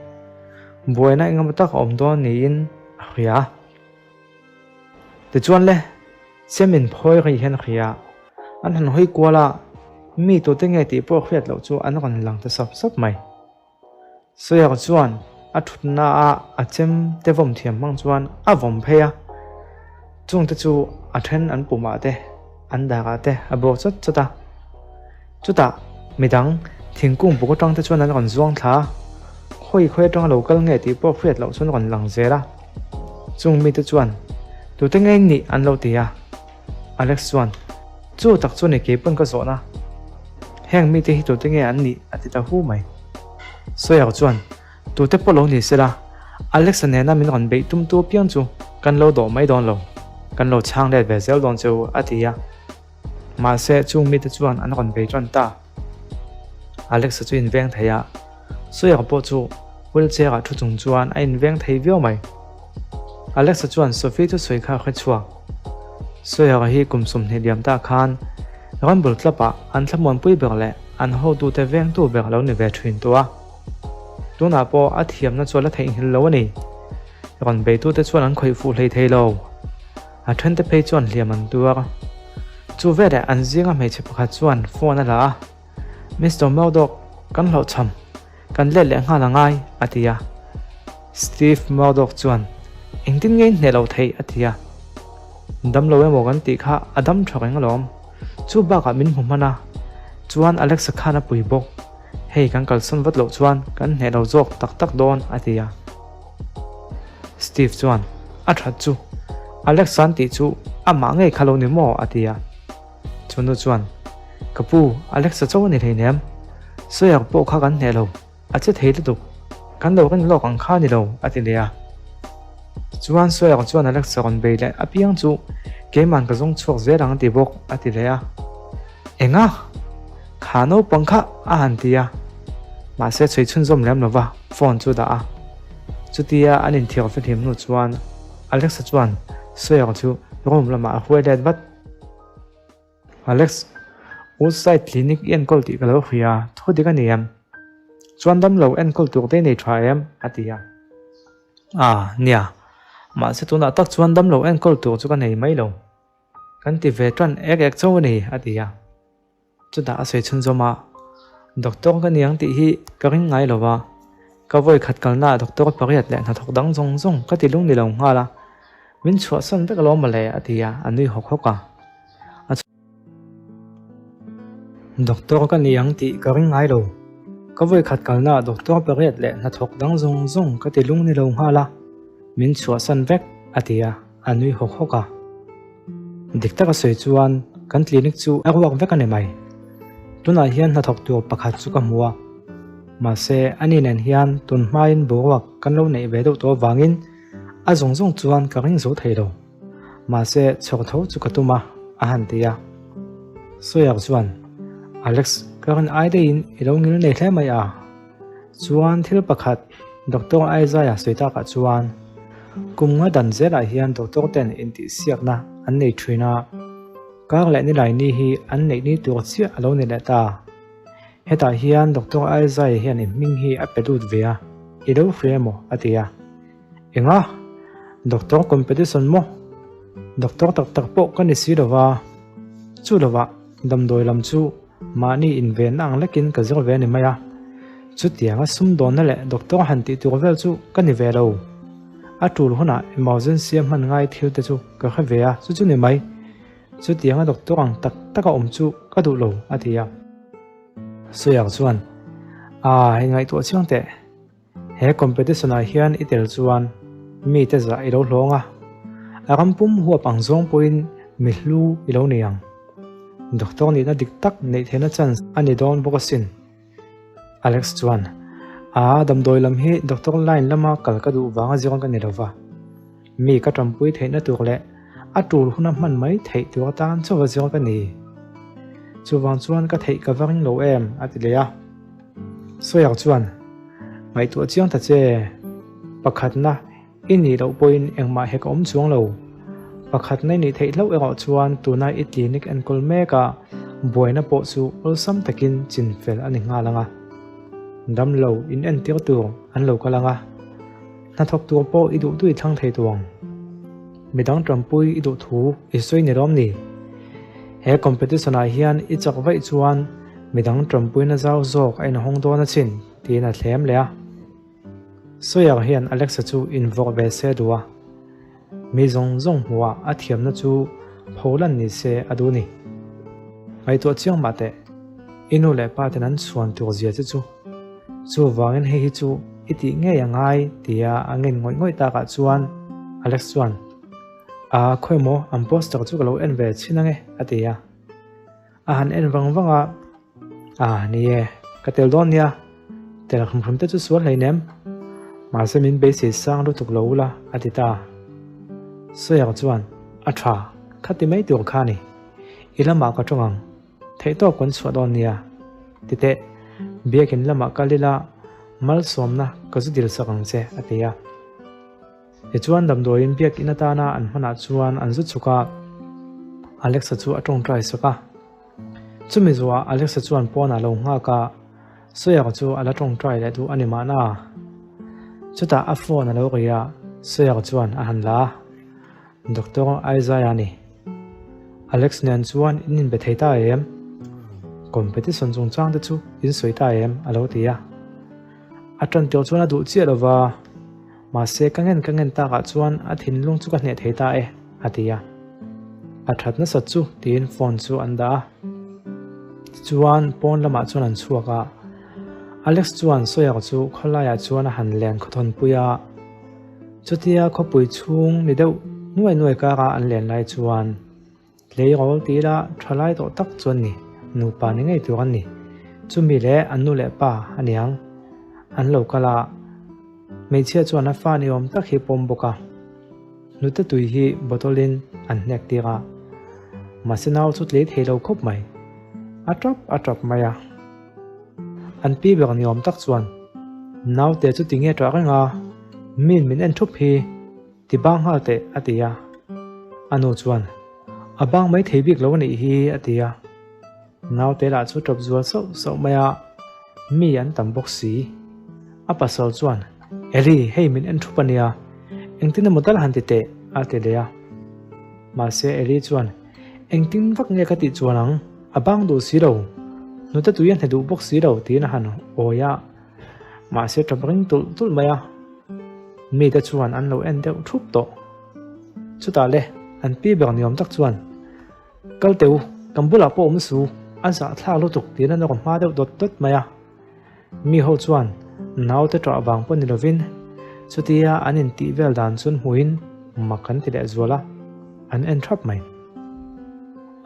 Buaina eng emaw tak a awm dawn niin a hria. Tichuan le, chem in phawi rih hian a hria. An han hawi kual a, mi tute nge tih pawh hriat loh chu an rawn lang ta sap sap mai. Sawyer chuan a thutna a a chem te vawm thiam hmang chuan a vawm phei a, chungte chu a then an pumah te an darah te a bawk chawt chawt a. Chutah midang thingkung buk atang te chuan an rawn zuang thla a, khawi khawi atanga lo kal nge tih pawh hriat loh chuan rawn lang zel a. Chung mite chuan tute nge nih an lo ti a. Alex chuan, Chu tak chu ni kei pawn ka zawhna. Heng mite hi tute nge an nih? a ti ta hu mai. Sawyer chuan, Tute pawh lo ni sela, Alex-a nena min rawn beih tumtu apiang chu kan lo dawh mai dawn lo, kan lo chhang let ve zel dawn che u, a ti a. Mahse, chung mite chuan an rawn bei tan ta. Alex-a chu inveng thei a, Sawyer pawh chu wheelchair-ah thu chung chuan a inveng thei viau mai. Alexa chuan Sophie thusawi kha a hre chhuak. Sawyer hi kum 20 liam ta khan Rumble Club ah an thlamuanpui ber leh an hotute vengtu ber a lo ni ve thin tawh a. Tunah pawh a thiamna chu a la theihnghilh lo a ni. Rawn beitute chuan an khawih fuh hlei thei lo. A thente phei chuan hliam an tuar. Chu veleh an zinga hmeichhe pakhat chuan phone a la a, Mister Murdoch, kan hlauhchham. Kan let leh nghal a ngai, a ti a. Steve Murdoch chuan, Engtin nge in hneh lo theih? a ti a. Dam lo emaw kan tih kha a dam tha reng alawm. Chu bakah min hmu hman a, chuan Alexa khan a pui bawk. Hei kan kalsawn vat loh chuan kan hneh lo zawk tak tak dawn, a ti a. Steve chuan, A that chu. Alexa an tih chu amah ngei kha lo ni maw? a ti a. Chunu chuan, Ka pu, Alexa chauh a ni hleinem. Sawyer pawh kha kan hneh lo, a che thei lutuk. Kan lo rin lawk ang kha a ni lo, a ti leh a. Chuan Sawyer chuan Alexa rawn bei leh apiang chu keiman ka zawng chhuak zel ang a ti bawk, a ti leh a. Enga? Kha naupang kha a han ti a. Mahse chhui chhunzawm lem lova phone chu dah a. Chutia an inthiar fihlim hnu chuan Alexa chuan Sawyer chu room lamah a hruai let vat. Alex, Woodside Clinic i enkawl tih ka lo hria, thu dik a ni em? Chuan damlo enkawl tur te i nei tha em? a ti a. Ah, nia. Mahse tunah tak chuan damlo enkawl tur chu ka nei mai lo. Kan ti ve tan ek ek chauh a ni, a ti a. Chutah a sawi chhunzawm a, Doctor ka niang tih hi ka ring ngai lo va, ka vawi khat kalnaah doctor pariat leh hnathawk dang zawng zawng ka ti lung ni lo nghal a, min chhuahsan vek alawm mawle a ti a, a nui hawk hawk a. A Doctor ka niang tih ka ring ngai lo, ka vawi khat kalnaah doctor pariat leh hnathawk dang zawng zawng ka ti lung ni lo nghal a, min chhuahsan vek a ti a. A nui hawk hawk a. Dik taka sawi chuan kan clinic chu a ruak vek a ni mai. Tunah hian hnathawk tur pakhat chu ka hmu a. Mahse ani nen hian tun hmain boruak kan lo neih ve deuh tawh avangin a zawng zawng chuan ka ring zo thei lo. Mahse chhawk tho chu ka tum a, a han ti a. Sawyer chuan, Alex, ka rin ai daihin i lo ngil nei hle mai a. Chuan thil pakhat Doctor Isaiah sawi takah chuan kum nga dan zelah hian doctor ten intihsiakna an nei thin a, kar leh nilai ni hi an neih ni tur chiah a lo ni leh ta. Hetah hian Doctor Isaiah hian i hming hi a pe lut ve a, i lo hria emaw a ti a. Enga? Doctor competition maw? Doctor tak tak pawh ka ni si lova, chu lovah damdawi lam chu Mahni invenna ang lekin ka zir ve a ni mai a, chutianga sumdawnna leh doctor han tih tur vel chu ka ni ve lo. A tul hunah emergency a hman ngai thil te chu ka hre ve a, chu chu ni mai. Chutianga doctor ang tak taka awm chu ka duh lo, a ti a. Sawia chuan, Aa, hei ngaihtuah chiang teh. He competition ah hian i tel chuan mite zah i lo hlawng a, a ram pum huap ang zawng pawhin mi hlu i lo nei ang. Doctor nihna dik tak neih theihna chance a ni dawn bawk asin. Alex chuan, Aa, damdawi lam hi doctor line lama kal ka duh vanga zir ka ni lova. Mi ka tanpui theihna tur leh a tul huna hman mai theih tur atan chauha zir ka ni. Chuvang chuan ka theih ka va ring lo em, a ti leh a. Sawyer chuan, Ngaihtuah chiang ta che, pakhatna i nih loh pawhin engmah hek a awm chuang lo. Pakhatna i nih theih hlauh erawh chuan tuna i clinic enkawl meka buaina pawh chu awlsam takin chinfel a ni nghal ang a. Damlo in entir tur an lo kal ang a, hnathawk tur pawh i duh duh i thlang thei tawh ang. Midang tanpui i duh thu i sawi ni lawm ni? He competition ah hian i chak vaih chuan midang tanpuina zau zawk a inhawng dawn achin tiin a thlem leh a. Sawyer hian Alexa chu invawrh ve se duh a, mi zawng zawng hmuhah a thiamna chu pholan ni se a duh ni. Ngaihtuah chiang mah teh, i nu leh pa ten an chhuan tur zia che chu. Chuvangin hei hi chu i tih ngei a ngai tia a ngen ngawih ngawih takah chuan Alex chuan, A, khawi maw, an poster chu ka lo en ve chhin ange, a ti a. A han en vang vang a, A, ni e, ka tel dawn nia, tel hrim hrim te chu sual hleinem, mahse min beisei sang lutuk lo ula, a ti ta. Sawyer chuan, A tha, kha ti mai tur kha a ni, i lamah ka tawng ang, theihtawp kan chhuah dawn nia, ti teh, biakin lamah kal ila malsawmna ka zu dil sak ang che, a ti a. Tichuan damdawiin biakin atana an hmanah chuan an zu chhuk a, Alexa chu a tawngtai sak a. Chumi zuah Alexa chuan pawnah lo nghak a, Sawyer chu a la tawngtai leh duh a ni mahna. Chutah a phone a lo ri a, Sawyer chuan a han la a. Doctor Isaiah a ni. Alex nen chuan in inbe thei ta em? Competition chungchang te chu in sawi ta em? a lo ti a. A tan tawh chuan a duh chiah lo va, mahse ka ngen ka ngen takah chuan a thinlung chu ka hneh thei ta e, a ti a. A that nasat chu tiin phone chu an dah a. Tichuan pawn lamah chuan an chhuak a. Alex chuan Sawyer chu khawlaiah chuan a han len khawthawnpui a. Chutia khawpui chhung ni deuh nuai nuai kara an len lai chuan tleirawl ti ila tha lai tawh tak chuan ni, nupa ni ngei tur an ni. Chumi leh an nu leh pa a niang an lo kal a, hmeichhia chuan a fa ni awm tak hi pawm bawk a, hnute tui hi bottle in an hnek tir a, mahse nau chu tlei thei lo khawp mai, a tap a tap mai a. An pi ber ni awm tak chuan, Naute chu tinge ṭah reng a, min min en ṭhup hi, ti bang nghal teh, a ti a. A nu chuan, A bang mai thei bik lo a nih hi, a ti a. Naute lah chu ṭawp zual sauh sauh mai a, mi an tam bawk si. A pasal chuan, Eli, hei min en ṭhup a nia, engtin emaw tal han ti teh, a ti leh a. Mahse Eli chuan, Engtin vak nge ka tih chuan ang? A bang duh si lo. Hnute tui a hne duh bawk si lo tiin a han awi a. Mahse ṭap ring tulh tulh mai a. Mite chuan an lo en deuh ṭhup tawh. Chutah le, an pi ber ni awm tak chuan, Kal teh u, kan bulah pawh awm su, a zahthlak lutuk tiin a nawr hma deuh dawt dawt mai a. Mi ho chuan naute ṭah vang pawh ni lovin chutia an intih vel dan chuan hmuhin mak an ti leh zual a, an en ṭhap mai.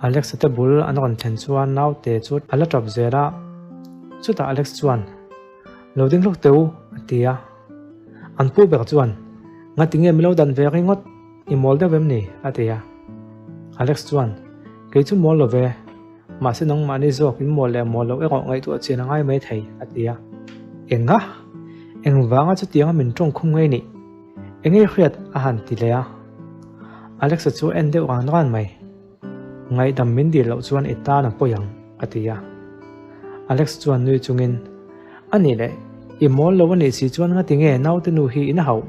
Alex-a te bul an rawn thlen chuan naute chu a la ṭap zel a, chutah Alex chuan, Lo ding hlawk teh u, a ti a. An pu ber chuan, Ngatinge mi lo dan ve ringawt, i mawl deuh em ni? a ti a. Alex chuan, Kei chu mawl lo ve. Mahse nangmahni zawk in mawl leh mawl loh erawh ngaihtuah chian a ngai mai thei, a ti a. Enga? Engvanga chutianga min tawng khum ngei nih? Engei hriat a han ti leh a. Alexa chu a en deuh ran ran mai. Ngaihdam min dil loh chuan i tan a pawi ang, a ti a. Alex chuan nui chungin, A nih leh, i mawl lo a nih si chuan ngati nge naute nu hi in a hauh?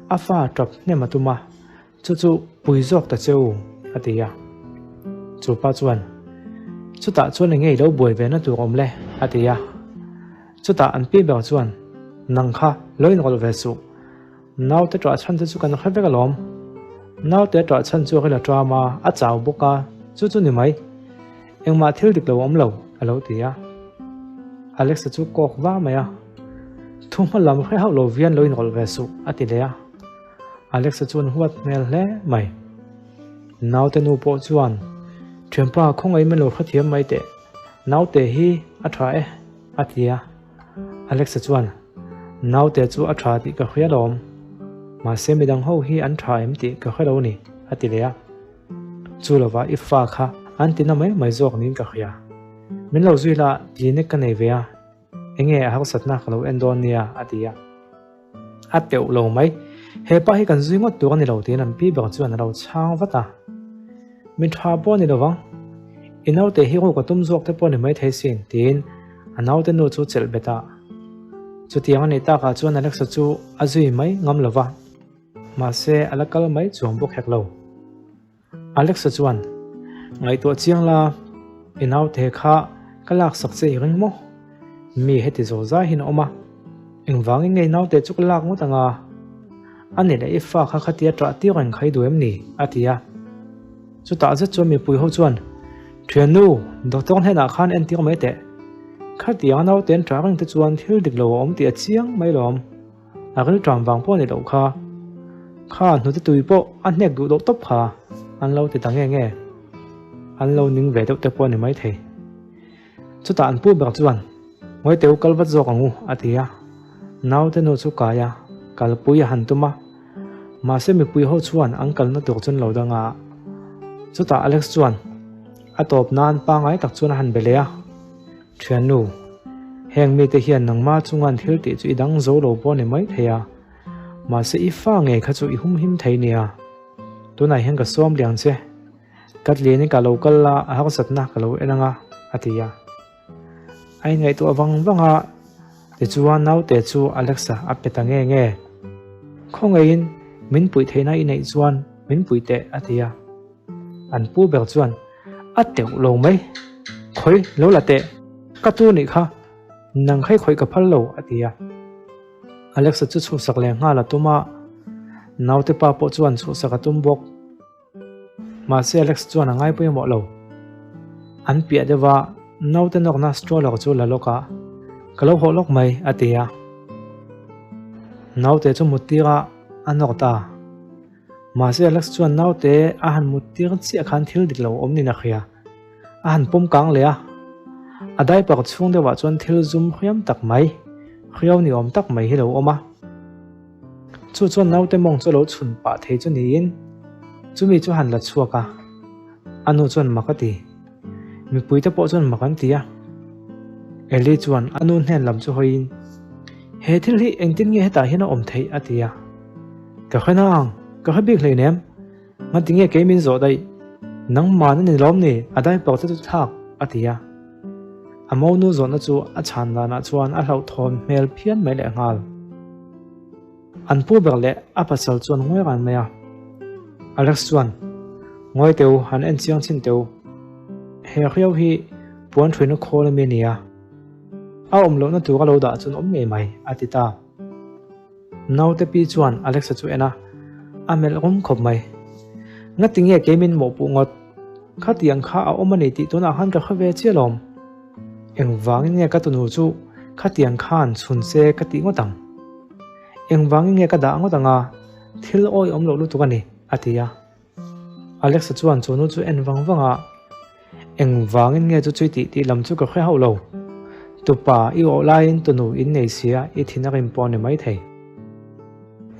A fa tap hnem a tum a. Chu chu pui zawk ta che u, a ti a. Chu pa chuan, Chutah chuan eng nge i lo buai ve na tur awm le? a ti a. Chutah an pi ber chuan, Nang kha lo inrawlh ve suh. Naute ṭah chhan te chu kan hre vek alawm. Naute ṭah chhan chu a ril a ṭam a, a chau bawk a, chu chu ni mai. Engmah thil dik lo a awm lo, a lo ti a. Alexa chu kawk va mai a, Thu hma lam hre hauh lo vian lo inrawlh ve suh, a ti leh a. Alexa chuan huat hmel hle mai. Naute nu pawh chuan, Thianpa khawngaih min lo hrethiam mai teh, naute hi a tha e, a ti a. Alexa chuan, Naute chu a tha tih ka hria lawm, mahse midang ho hi an tha em tih ka hre lo ni, a ti leh a. Chu lovah i fa kha an ti na mai mai zawk niin ka hria. Min lo zui la, clinic ka nei ve a, enge a harsatna ka lo en dawn nia, a ti a. A teuh lo mai. He pa hi kan zui ngawt tur a ni lo tiin an pi ber chuan a lo chhang vat a. Mi tha pawh a ni lovang. I naute hi ruk a tum zawk te pawh a ni maithei sin tiin a naute nu chu chelh bet a. Chutiang a nih takah chuan Alexa chu a zui mai ngam lo va. Mahse a la kal mai chuang bawk hek lo. Alexa chuan, Ngaihtuah chiang la, i naute kha ka laksak che i ring maw? Mi heti zawh zai hian a awm a, engvangin nge i naute chu ka lak ngawt anga? A ni leh i fa kha khatia ṭah tir reng kha i duh em ni? a ti a. Chutah zet chuan mipui ho chuan, Ṭhiannu, doctor hnenah khan entir mai teh. Khatianga naute an ṭah reng te chuan thil dik lo a awm tih a chiang mai lawm. A rilṭam vang pawh a ni loh kha. Kha hnute tui pawh a hnek duh loh tawp kha an lo ti ta nge nge. An lo ning ve deuh te pawh a ni maithei. Chutah an pu ber chuan, Ngawiteu kal vat zawk ang u, a ti a. Naute nu chu kai a, kalpui a han tum a. Mahse mipui ho chuan an kalna tur chu an lo dang a. Chutah Alex chuan a tawp nan pangai tak chuan a han be leh a. Thiannu, heng mite hian nangma chunga an thil tih chu i dang zo lo pawh a ni mai thei a. Mahse i fa ngei kha chu i humhim thei nia. Tunah hian ka sawm liang che. Kathleen i ka lo kal la, a harsatna ka lo en anga, a ti a. A inngaihtuah vang vang a, tichuan naute chu Alexa a pe ta nge nge. Khawngaihin min puih theihna i neih chuan min puih teh, a ti a. An pu ber chuan, A teuh lo mai. Khawi, lo la teh. Ka tu nih kha. Nang kha i khawih ka phal lo, a ti a. Alexa chu chhuhsak leh nghal a tum a, naute pa pawh chuan chhuhsak a tum bawk. Mahse Alex chuan a ngai pawimawh lo. An piah deuh a, naute nawkna stroller chu la lawk a, Ka lo hawh lawk mai, a ti a. Naute chu mut tir a, a nawk ta. Mahse Alex chuan naute a han mut tir chiah khan thil dik lo awm niin a hria. A han pawm kang leh a, a diaper chhung deuhah chuan thil zum hriam tak mai, hriau ni awm tak mai hi lo awm a. Chu chuan naute mawng chu a lo chhun pah thei chu niin chumi chu han la chhuak a, a nu chuan mak a ti. Mipuite pawh chuan mak an ti a. Eli chuan a nu hnen lam chu hawiin, He thil hi engtin nge hetah hian a awm theih? a ti a. Ka hre nang, ka hre bik hleinem. Ngati nge kei min zawh daih? Nangmahna ni lawm ni, a diaper te chu thlak, a ti a. A monu zawhna chu a chhan danah chuan a hlauhthawn hmel phian mai leh nghal. An pu ber leh a pasal chuan ngawi ran mai a. Alex chuan, Ngawi teh u, han en chiang chhin teh u. He hriau hi puan ṭhuina khawl ami a ni a. A awm lohna tur a lo dah chuan awm ngei mai, a ti ta. Naute pi chuan Alexa chu en a, a melh rum khawp mai. Ngati nge kei min mawhpuh ngawt? Khatiang kha a awm a ni tih tunah khan ka hre ve chiah lawm. Engvangin nge ka tunu chu khatiang khan chhun se ka tih ngawt ang? Engvangin nge ka dah ngawt ang a? Thil awi awm loh lutuk a ni, a ti a. Alexa chuan chu nu chu en vang vang a, Engvangin nge chu chui tih tih lam chu ka hre hauh lo. Tupa i awh laiin tunu in nei sia i thin a rim pawh a ni maithei.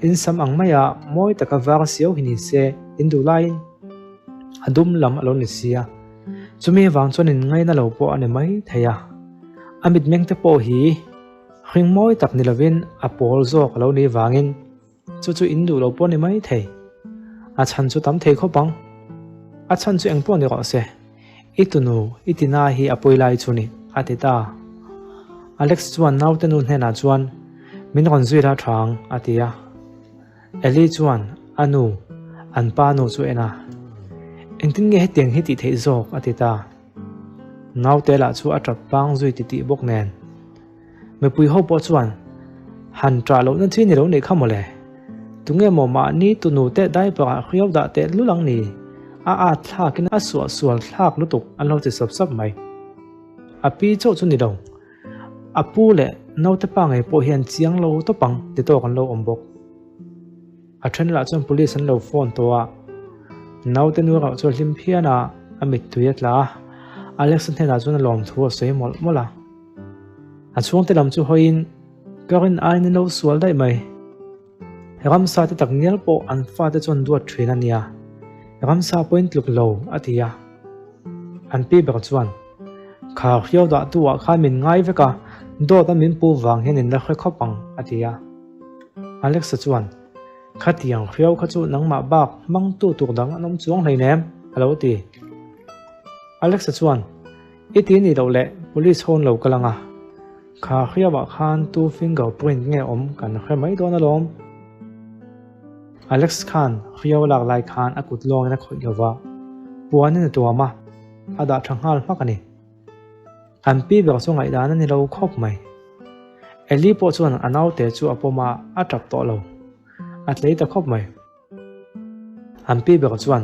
In sam ang maia mawi taka var siau hi ni se in duh laiin a dum lam a lo ni sia. Chumi avang chuan in ngaina lo pawh a ni maithei a. A mitmeng te pawh hi hring mawi tak ni lovin a pawl zawk a lo nih vangin Chu chu in duh lo pawh ni mai thei. A chhan chu tam thei khawp ang. A chhan chu eng pawh ni rawh se. I tunu, i tina hi a pawi lai chu ni, a ti ta. Alex chuan naute nu hnenah chuan, Min rawn zui la tha ang, a ti a. Ellie chuan a nu, an pa nu chu en a. Engtin nge hetiang hi tih theih zawk, a ti ta. Naute lah chu a tap pang zui titih bawk nen. Mipui ho pawh chuan han ṭah lohna chi ni lo nih kha mawle. Tunge maw mahni tunu teh diaper ah hriau dah teh lul ang ni? A at thlakin a suah sual thlak lutuk an lo ti sap sap mai. A pi chauh chu ni lo. A pu leh naute pa ngei pawh hian chiang lo tawp ang ti tawk an lo awm bawk. A then lah chuan police an lo phone tawh a, naute nu erawh chu a hlim phian a, a mittui a tla a. Alex-a hnenah chuan a lawmthu a sawi mawlh mawlh a. A chhungte lam chu hawiin ka rin aiin a lo sual daih mai. Ramsa te tak ngial pawh an fate chuan duat thin a nia, ramsa pawhin tluk lo a ti a. An pi ber chuan, Kha hriau dah tu ah khan min ngai vek a, dawt a min pu vang hian in la hre khawp ang a ti a. Alexa chuan, Khatiang hriau kha chu nangmah bak hmangtu tur dang an awm chuang hleinem a lo ti. Alexa chuan, I ti nih loh leh police ho an lo kal ang a, kha hriauah khan tu finger print nge awm kan hre mai dawn alawm. Alex khan hriau a lak lai khan a kut lawngin a khawih lova, puanin a tuam a, a dah tha nghal hmak a ni. An pi ber chu ngaihdan a ni lo khawp mai. Ellie pawh chuan a naute chu a pawm a, a tap tawh lo. A tlei ta khawp mai. An pi ber chuan,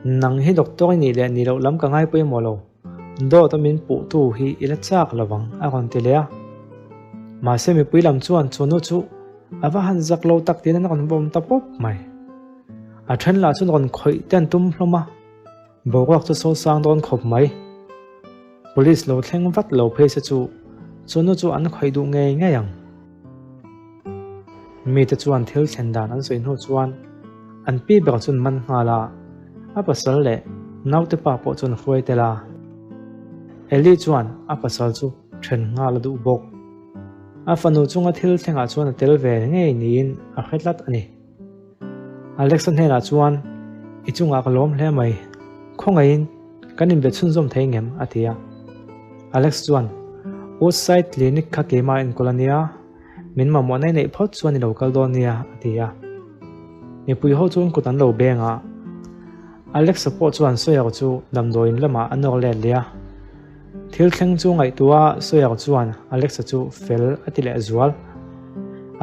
Nang hi doctor i nih leh nih loh lam ka ngai pawimawh lo, dawt a min puh tu hi i la chak lo ang, a rawn ti leh a. Mahse mipui lam chuan chu nu chu a va han zak lo tak tiin an rawn vawm ta pawp mai. A then lah chuan rawn khawih te an tum hlawm a. Boruak chu sosang dawn khawp mai. Police lo thleng vat lo phei se chu chu nu chu an khawih duh ngei ngei ang. Mite chuan thil thlen dan an sawi hnu chuan an pi ber chuan man nghal a, a pasal leh naute pa pawh chuan hruai tel a. Ellie chuan a pasal chu then nghal a duh bawk. A fanu chunga thil thlengah chuan a tel ve ngei niin a hre tlat a ni. Alexa hnenah chuan, I chungah ka lawm hle mai. Khawngaihin kan inbe chhunzawm thei ngem? a ti a. Alex chuan, Woodside Clinic kha keimah enkawl a nia, min mamawh nei neih phawt chuan i lo kal dawn nia, a ti a. Mipui ho chuan kut an lo beng a. Alexa pawh chuan Sawyer chu damdawiin lamah a nawr let leh a. Thil thleng chu ngaihtuah Sawyer chuan Alexa chu fel a ti leh zual.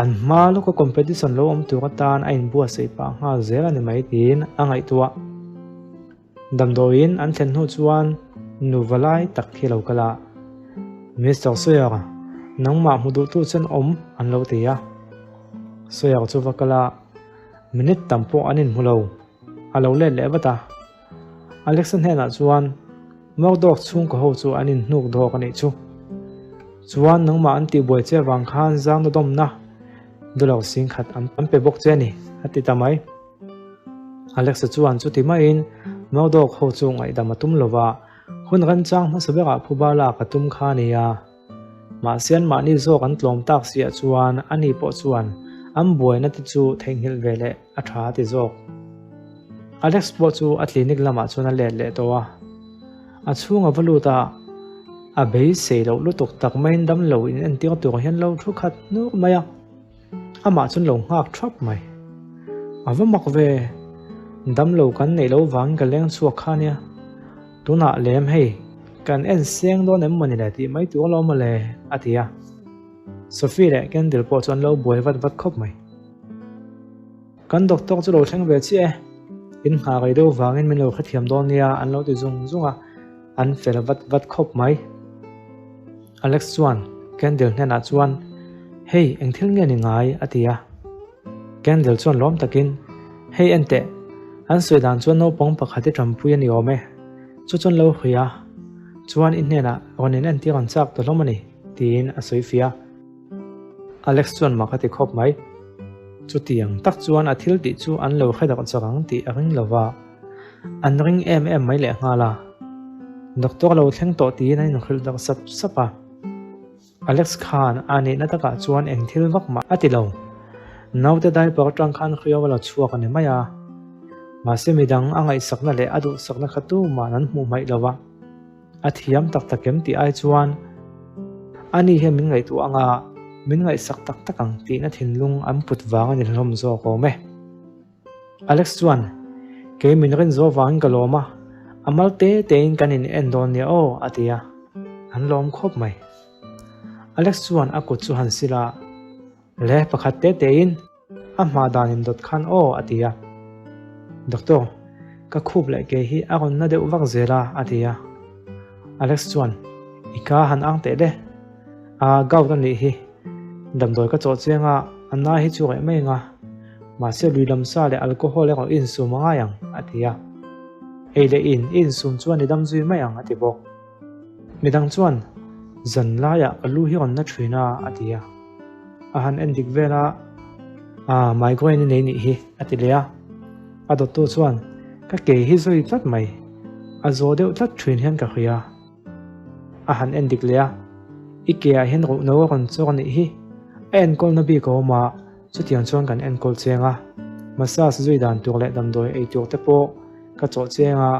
An hma lawka competition lo awm tur atan a inbuatsaih pah nghal zel a ni mai tiin a ngaihtuah. Damdawiin an thlen hnu chuan nuva lai tak hi lo kal a, Mister Sawyer, nangmah hmu duhtu chuan awm an lo ti a. Sawyer chu va kal a, minute tam pawh an inhmu lo, a lo let leh vat a. Alexa hnenah chuan Murdoch chhungkaw ho chu an inhnuk dawk a nih chu. Chuan nangmah an tihbuai che avang khan zangna dawmna dollar singkhat an pe bawk che a ni, a ti ta mai. Alexa chuan chuti maiin Murdoch ho chu ngaihdam a tum lova, hun remchang hmasa berah phuba lak a tum kha a ni a. Mahse anmahni zawk an tlawm tak siah chuan ani pawh chuan an buaina te chu theihnghilh ve leh a tha a ti zawk. Alex pawh chu a clinic lamah chuan a let leh tawh a. A chhung a va lut a, a beisei loh lutuk tak maiin damlo in entir tur hian lo thu khat hnur mai a. Amah chuan lo nghak thap mai. A va mak ve, damlo kan neih loh vangin ka leng chhuak kha nia. Tunah lem hei, kan en seng dawn em mawni le tih mai tur alawm mawle, a ti a. Sophie leh Kendall pawh chu an lo buai vat vat khawp mai. Kan doctor chu lo thleng ve chiah e, in nghah rei deuh vangin min lo hrethiam dawn nia an lo ti zung zung a, an fel vat vat khawp mai. Alex chuan Kendall hnenah chuan, Hei, eng thil nge ni ngai? a ti a. Kendall chuan lawm takin, Hei en teh, an sawi dan chuan naupang pakhat i tanpui a ni awm e. Chu chuan lo hawi a, chuan i hnenah rawn in entir an chak ta hlawm a ni, tiin a sawi fiah a. Alex chuan mak a ti khawp mai. Chutiang tak chuan a thil tih chu an lo hre darh chak ang tih a ring lo va, an ring em em mai lehnghal a. Doctor lo thleng tawh tiin an inhrilh darh sap sap a. Alex khan a nihna takah chuan eng thil vak mah a ti lo. Naute diaper atang khan hriau a la chhuak a ni mai a. Mahse midang a ngaihsakna leh a duhsakna kha tumah an hmuh hmaih lo va. A thiam tak tak em tih ai chuan ani hian min ngaihtuah anga min ngaihsak tak tak ang tihna thinlung an put vang a ni hlawm zawk awm e. Alex chuan, Kei min rin zawh vangin ka lawm a, a mal te tein kan in en dawn nia aw, a ti a, an lawm khawp mai. Alex chuan a kut chu han sil a, Le, pakhat te tein a hma dan in dawt khan aw, a ti a. Doctor, ka khup leh ke hi a rawn na deuh vak zel a, a ti a. Alex chuan, I ka han ang teh le, a gout a nih hi. Damdawi ka chawh chiang a, a na hi chu reh mai ang a, mahse lui lam sa leh alcohol erawh i insum a ngai ang, a ti a. Ei leh in i insum chuan i dam zui mai ang, a ti bawk. Midang chuan, Zan laiah ka lu hi rawn na thin a, a ti a. A han en dik vel a, Aa, migraine i nei nih hi, a ti leh a. A dawttu chuan, Ka ke hi zawi tlat mai, a zaw deuh tlat thin hian ka hria. A han en dik leh a, I ke ah hian ruhno a rawn chawk a nih hi, a enkawlna bik a awm a, chutiang chuan kan enkawl cheng a, massage zui dan tur leh damdawi ei tur te pawh ka chawh cheng a,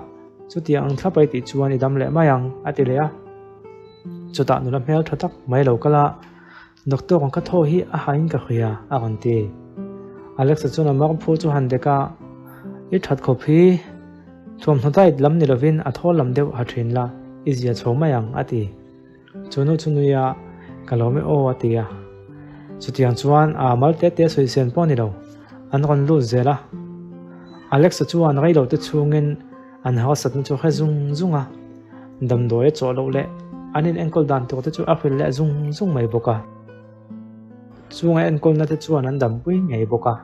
chutiang ang thlap ai tih chuan i dam leh mai ang, a ti leh a. Chutah nula hmel tha tak mai lo kal a, Doctor ang ka thaw hi a hain ka hria, a rawn ti. Alexa chuan a mar phu chu han dek a, I that khawp hi, thuamhnaw diet lam ni lovin a thaw lam deuh ha thin la, i zia chho mai ang, a ti. Chu nu chu nui a, Ka lawm e aw, a ti a. Chutiang chuan a mal te te sawi sen pawh a ni lo, an rawn lut zel a. Alexa chuan reilote chhungin An harsatna chu hre zung zung a, damdawi a chawh loh leh an in enkawl dan tur te chu a hrilh leh zung zung mai bawk a. Chung a enkawlna te chuan an dampui ngei bawk a.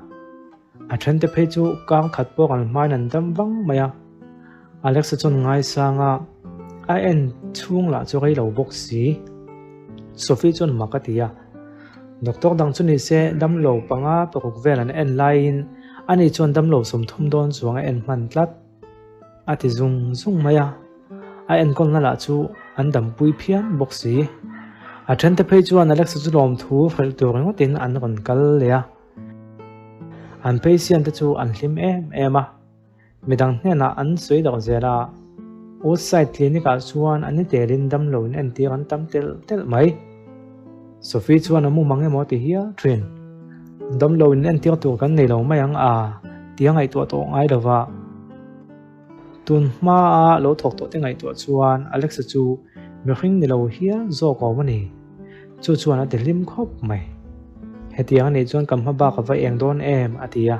A then te phei chu kang khat pawh an hmain an dam vang mai a. Alexa chuan ngaisang a, a en chhung lah chu rei lo bawk si. Sophie chuan mak a ti a, Doctor dang chu ni se damlo panga paruk vel an en laiin ani chuan damlo 30 dawn chuang a en hman tlat. A ti zung zung mai a, a enkawlna lah chu an dampui phian bawk si. A thente phei chuan Alexa chu lawmthu hrilh tur ringawtin an rawn kal leh a. An patient te chu an hlim em em a. Midang hnenah an sawi darh zel a. Woodside Clinic ah chuan an ni telin damlo in entir an tam telh telh mai. Sophie chuan a mumang emaw ti hial thin. Damlo in entir tur kan nei lo mai ang a tia ngaihtuah tawh ngai lova. Tun hmaa lo thawk tawh te ngaihtuah chuan Alexa chu mihring ni lo hial zawk a awm a ni. Chu chuan a ti hlim khawp mai. Hetiang a nih chuan kan hma bak a va eng dawn em a ti a.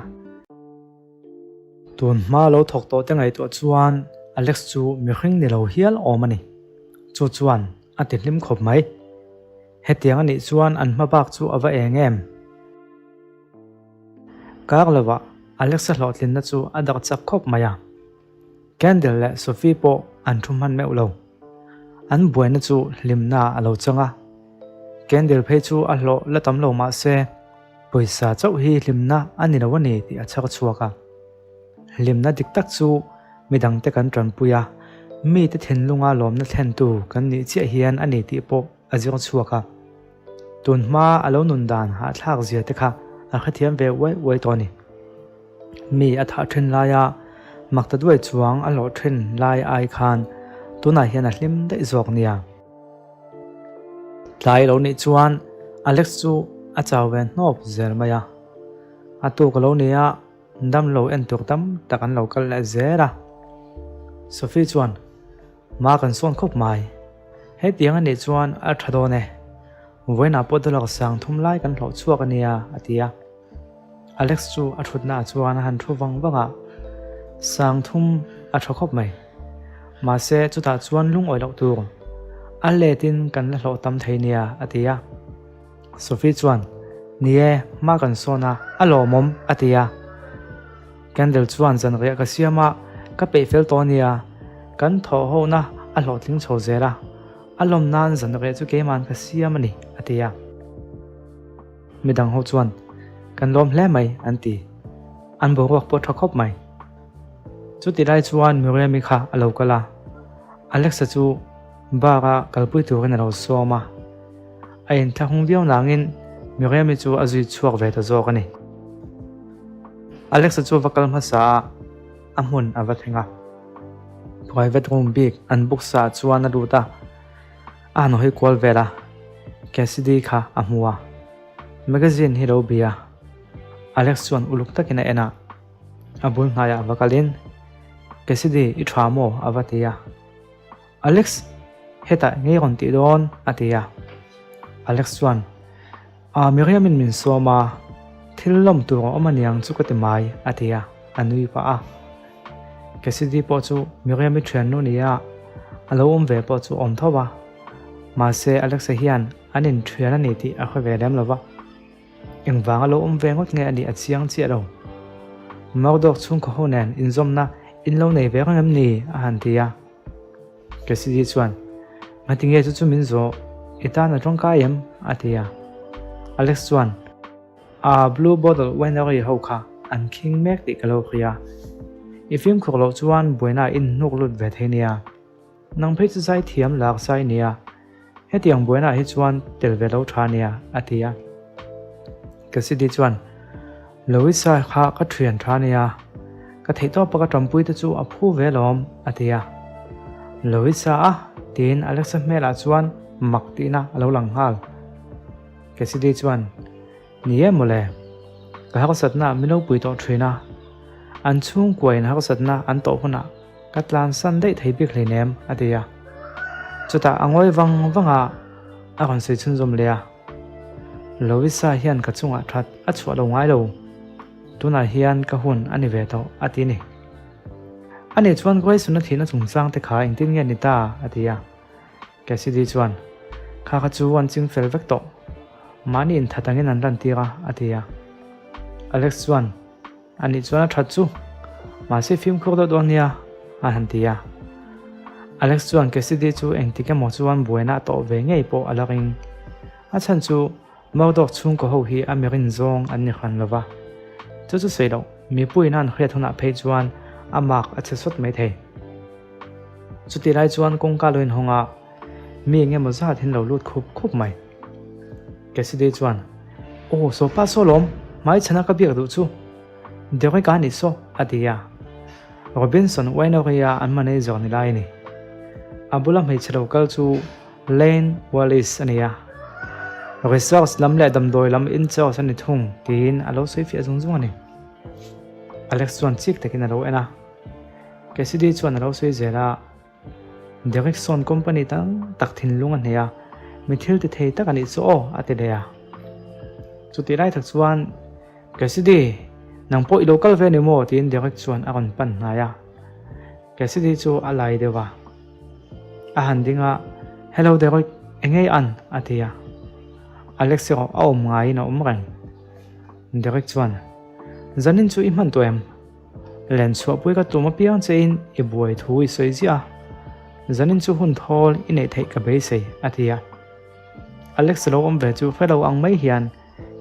Tun hmaa lo thawk tawh te ngaihtuah chuan Alex chu mihring ni lo hial awm a ni. Chu chuan a ti hlim khawp mai. Hetiang a nih chuan an hma bak chu a va eng em? Kar lovah Alexa hlawhtlinna chu a darh chak khawp mai a. Candle leh Sophie pawh an thu hman meuh lo. An buaina chu hlimna a lo chang a. Candle phei chu a hlawh la tam lo mah se, pawisa chauh hi hlimna a ni lo a ni tih a chhar chhuak a. Hlimna dik tak chu midangte kan tanpui a, mite thinlunga lawmna thlentu kan nih chiah hian a ni tih pawh a zir chhuak a. Tun hma a lo nun dan hahthlak zia te kha a hrethiam ve uai uai tawh a ni. Mi a thah thin laia mak ta duai chuang a hlawh thin lai ai khan tunah hian a hlim daih zawk nia. Tlai lo nih chuan Alex chu a chau ve hnawp zel mai a. A tuk a lo ni a, damlo en tur tam tak an lo kal leh zel a. Sophie chuan, Ma kan sawn khawp mai. Hetiang a nih chuan a tha dawn e. Vawiinah pawh dollar 3000 lai kan hlawh chhuak a nia, a ti a. Alex chu a thutna ah chuan a han thu vang vang a, 3000 a tha khawp mai. Mahse chutah chuan lungawi loh tur a letin kan la hlawh tam thei nia, a ti a. Sophie chuan, Ni e, hma kan sawn a, a lawmawm, a ti a. Candle chuan zanriah ka siam a, ka peih fel tawh ania, kan thawh hona a hlawhtling chho zel a, a lawm nan zanriah chu keiman ka siam a ni, a ti a. Midang ho chuan, Kan lawm hle mai, an ti. An boruak pawh tha khawp mai. Chuti lai chuan Miriam-i kha a lo kal a, Alexa chu bar-a kalpui turin a lo sawm a. A inthlahung viau nangin Miriam-i chu a zui chhuak ve ta zawk a ni. Alexa chu va kal hmasa a, a hmun a va thleng a. Private room bik an book sa ah chuan a lut a, a han hawi kual vel a, Cassidy kha a hmu a. Magazine hi lo bia. Alex chuan uluk takin a en a, a bul hnaiah va kalin, Cassidy, i tha maw? a va ti a. Alex, hetah ngei rawn tih dawn? a ti a. Alex chuan, Aa, Miriam-in min sawm a, thil lawm tur a awm aniang chu ka ti mai, a ti a, a nui pah a. Cassidy pawh chu Miriam-i thiannu nia a lo awm ve pawh chu awm tho a, mahse Alex-a hian an inthian a ni tih a hre ve lem lo va. Engvanga lo awm ve ngawt nge a nih a chiang chiah lo. Murdoch chhungkaw ho nen inzawmna in lo nei ve reng em ni? a han ti a. Cassidy chuan, Ngati nge chu chu min zawh? I tan a tawngkai em? a ti a. Alex chuan, Aa, Blue Bottle Winery ho kha an khing mek tih ka lo hria. I fimkhur loh chuan buaina a inhnuk lut ve thei nia. Nang phei chu zai thiam lak zai nia, hetiang buainaah hi chuan tel ve lo tha nia, a ti a. Cassidy chuan, Louisa kha ka thian tha nia, ka theihtawpa ka tampui te chu a phu ve alawm, a ti a. Louisa a? tiin Alexa hmelah chuan mak tihna a lo lang nghal. Cassidy chuan, Ni e mawle, ka harsatna min lo pui tawh thin a, an chhungkuain harsatna an tawh hunah Ka tlansan daih thei bik hleinem, a ti a. Chutah a ngawi vang vang a, a rawn sawi chhunzawm leh a. Louisa hian ka chungah that a chhuah lo ngai lo, tunah hian ka hun a ni ve tawh, a ti ni. Ani chuan Grayson-a thihna chungchang te kha engtin nge ni ta? a ti a. Cassidy chuan, Kha kha chu an ching fel vek tawh, mahni inthat angin an lantir a, a ti a. Alex chuan, A nih chuan a that chu. Mahse fimkhur deuh dawn nia, a han ti a. Alex chuan Cassidy chu engtik emaw chuan buaina a tawh ve ngei pawh a la ring. A chhan chu Murdoch chhungkaw ho hi a mirin zawng an ni hran lo va. Chu chu sawi loh, mipuiin an hriat hunah phei chuan a mark a chhe sawt mai thei. Chutih lai chuan kawngka lo inhawng a. Mi eng emaw zat hin lo lut khup khup mai. Cassidy chuan, Aw, saw pa saw lawm, hmai chhana ka biak duh chu. Derek a nih saw, a ti a. Robinson Winery-a an manager ni lai a ni. A bula hmeichhe lo kal chu Lane Wallis a ni a. Research lam leh damdawi lam in charge a ni thung tiin a lo sawi fiah zung zung a ni. Alex chuan chik takin a lo en a. Cassidy chuan a lo sawi zel a. Derek sawn company tam tak thinlung a hneh a, mi thil ti thei tak a nih chu aw a ti leh a. Chutih lai tak chuan Cassidy, nang pawh i lo kal ve ni maw? tiin Derek chuan a rawn pan hnai a. Cassidy chu a lai deuh a. A han ding a, Hello Derek, eng nge i an? a ti a. Alex erawh a awm ngaiin a awm reng. Derek chuan, Zanin chu i hman tawh em? Len chhuahpui ka tum apiang chein i buai thu i sawi ziah a, zanin chu hun thawl i neih theih ka beisei, a ti a. Alex lo awm ve chu hre lo ang mai hian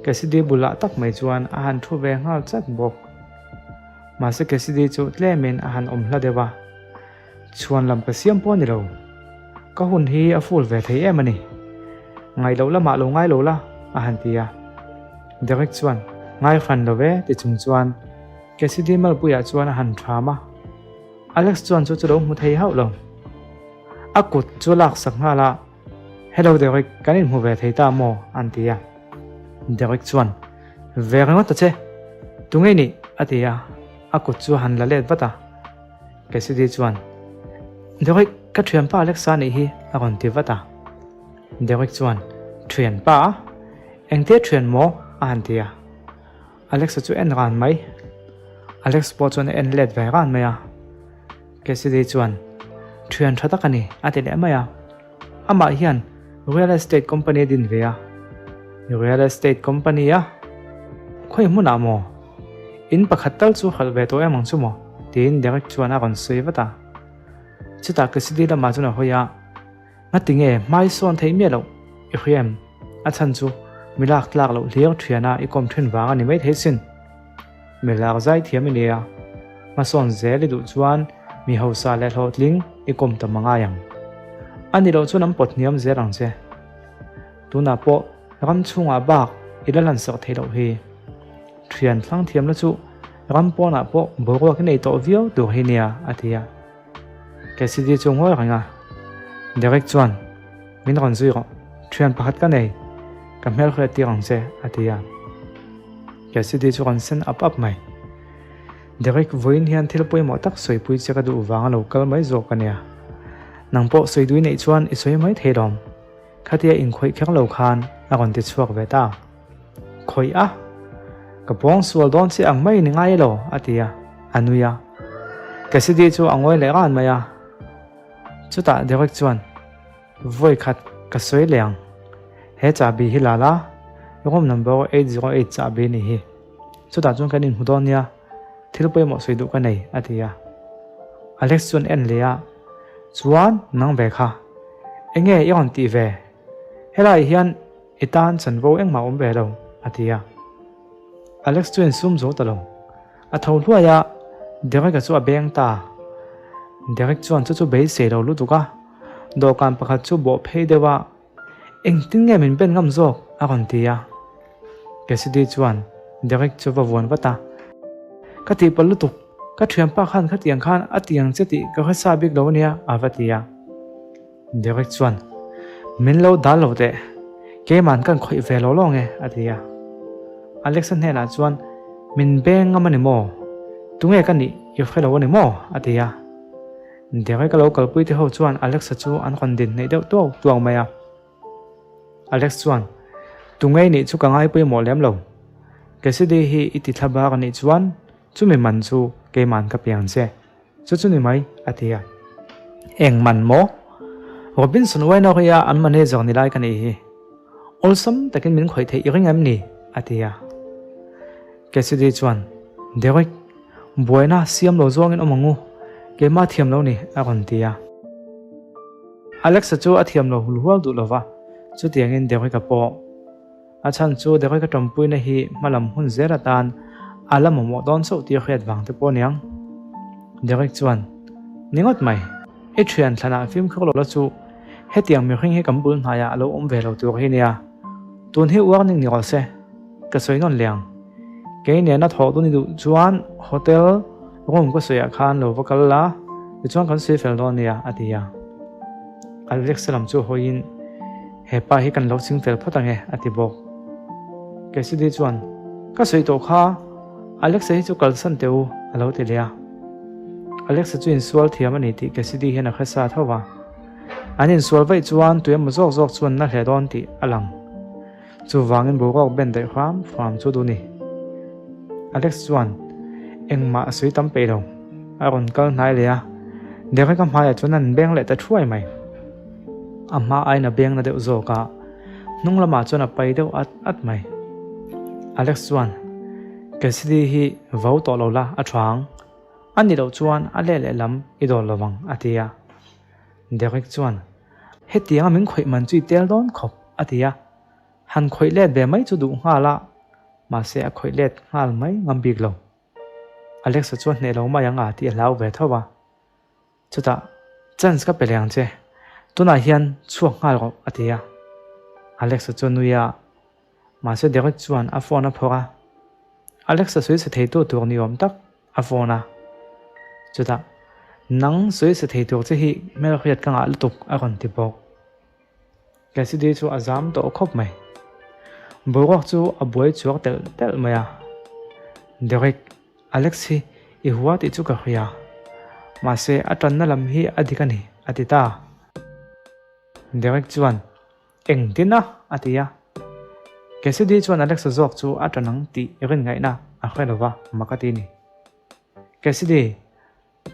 Cassidy bulah tak mai chuan a han thu ve nghal chat bawk. Mahse Cassidy chu tlemin a han awm hla deuh a, Chhuan lam ka siam pawh a ni lo. Ka hun hi a full ve thei em a ni. Ngaih loh lamah lo ngai lo la, a han ti a. Derek chuan, Ngai hran lo ve, ti chung chuan Cassidy Malpuiah chuan a han ṭham a. Alex chuan chu chu lo hmu thei hauh lo. A kut chu a laksak nghal a, Hello Derek, kan inhmu ve thei ta maw? an ti a. Derek chuan, Ve ringawt ta che, tunge i nih? a ti a, a kut chu a han la let vat a. Cassidy chuan, Derek, ka thianpa Alexa nih hi, a rawn ti vat a. Derek chuan, Thianpa? Engtia thian maw? a han ti a. Alexa chu en ran mai. Alex pawh chuan a en let ve ran mai a. Cassidy chuan, Thian tha tak a ni, a ti leh mai a. Amah hian real estate company a din ve a. Real estate company a? Khawi hmunah maw? In pakhat tal chu hralh ve tawh em ang chu maw? tiin Derek chuan a rawn sawi vat a. Chutah Cassidy lamah chuan a hawi a. Ngati nge hmai sawn theih miah loh i hria em? A chhan chu mi lak tlak loh hlir thiana i kawm thin vang a ni mai thei sin. Mi lak zai thiam i nia. Hmasawn zel i duh chuan mi hausa leh hlawhtling i kawm tam a ngai ang. A ni loh chuan an pawt hniam zel ang che. Tunah pawh ram chhungah bak i la lansak theih loh hi. Thian thlang thiam la chu ram pawnah pawh boruak i nei tawh viau tur hi nia, a ti a. Cassidy chu ngawi reng a, Derek chuan, Min rawn zui rawh, thian pakhat ka nei, ka hmelhriat tir ang che, a ti a. Cassidy chu rawn sen ap ap mai. Derek, vawiin hian thil pawimawh tak sawipui che ka duh vang a lo kal mai zawk a nia. Nang pawh sawi dui neih chuan i sawi mai thei lawm. Khatia inkhawih kher lo khan a rawn ti chhuak ve ta. Khawih a? Ka pawng sual dawn che ang mai ni ngai elo? a ti a, a nui a. Cassidy chu a ngawi leh ran mai a. Chutah Derek chuan, Vawi khat ka sawi leh ang. He chahbi hi la la, room number 808 chahbi ni hi. Chutah chuan kan inhmu dawn nia, thil pawimawh sawi duh ka nei, a ti a. Alex chuan en leh a, Chuan nang ve kha, enge i rawn tih ve? Helai hian I tan chanvo engmah awm ve lo, a ti a. Alex chu insum zo ta lo. A tho hluai a, Derek-a chu a beng ta. Derek chuan chu chu beisei lo lutuk a, dawhkan pakhat chu bawh phei deuh a, Engtin nge min ben ngam zawk? a rawn ti a. Cassidy chuan Derek chu va vuan vat a, Ka tihpalh lutuk, ka thianpa khan khatiang khan a ti ang che tih ka hresa bik lo ania, a va ti a. Derek chuan, Min lo dal lo teh, keiman kan khawih ve lo lo nge, a ti a. Alexa hnenah chuan, Min beng ngam a ni maw? Tunge ka nih i hre lo a ni maw? a ti a. Derek a lo kalpui te ho chuan Alexa chu an rawn din hnaih deuh tuau tuau mai a. Alex chuan, Tunge i nih chu ka ngai pawimawh lem lo. Cassidy hi i ti thla bak a nih chuan chumi man chu keiman ka piang che. Chu chu ni mai, a ti a. Eng man maw? Robinson Winery-a an manager ni lai ka nih hi. Awlsam takin min khawih theih i ring em ni? a ti a. Cassidy chuan, Derek, buaina siam lo zawngin awm ang u, keimah thiam lo ni, a rawn ti a. Alexa chu a thiam lo hul hual duh lo va, chutiangin Derek-a pawh. A chhan chu Derek a tawmpuina hi hmalam hun zel atan a la mamawh dawn chauh tih a hriat vang te pawh aniang. Derek chuan, Ni ngawt mai, i thian thlanah fimkhur lo la chu. Hetiang mihring hi kan bul hnaiah a lo awm ve lo tur hi nia. Tun hi warning ni rawh se. Ka sawi nawn leh ang. Kei nena thawh dun i duh chuan hotel room ka sawiah khan lo va kal la, tichuan kan sawi fel dawn nia, a ti a. Alexa lam chu hawiin, He pa hi kan lo ching fel phawt ang e, a ti bawk. Cassidy chuan, Ka sawi tawh kha, Alexa hi chu kalsan teh u, a lo ti leh a. Alexa chu insual thiam a ni tih Cassidy hian a hre sa tho va. An insual vaih chuan tuemaw zawk zawk chuan na hle dawn tih a lang. Chuvangin boruak ben daih hram hram chu duh ni. Alex chuan engmah a sawi tam peih lo. A rawn kal hnai leh a, Derek a hmaiah chuan an beng leh ta thuai mai. A hma aiin a beng na deuh zawk a, hnung lamah chuan a pai deuh at at mai. Alex chuan, Cassidy hi vo tawh lo la, a tha ang. A ni loh chuan a leh lehlam i dawl lo vang, a ti a. Derek chuan, Hetianga min khawih man chu i tel dawn khawp, a ti a. Han khawih let ve mai chu duh nghal a, mahse a khawih let nghal mai ngam bik lo. Alexa chu a hneh lo mai ang a tih a hlau ve tho a. Chutah, Chance ka pe leh ang che, tunah hian chhuak nghal rawh, a ti a. Alexa chu a nui a, mahse Derek chuan a phone a phawrh a. Alexa sawi chhe theitu tur ni awm tak a phone a. Chutah, Nang sawi chhe thei tur che hi hmelhriat ka ngah lutuk, a rawn ti bawk. Cassidy chu a zam tawh khawp mai. Boruak chu a buai chhuak telh telh mai a. Derek, Alex hi i hua tih chu ka hria. Mahse a tanna lam hi a dik a ni, a ti ta. Derek chuan, Engtin a? a ti a. Cassidy chuan Alex-a zawk chu a tan ang tih rin ngaihna a hre lo va, mak a ti ni. Cassidy,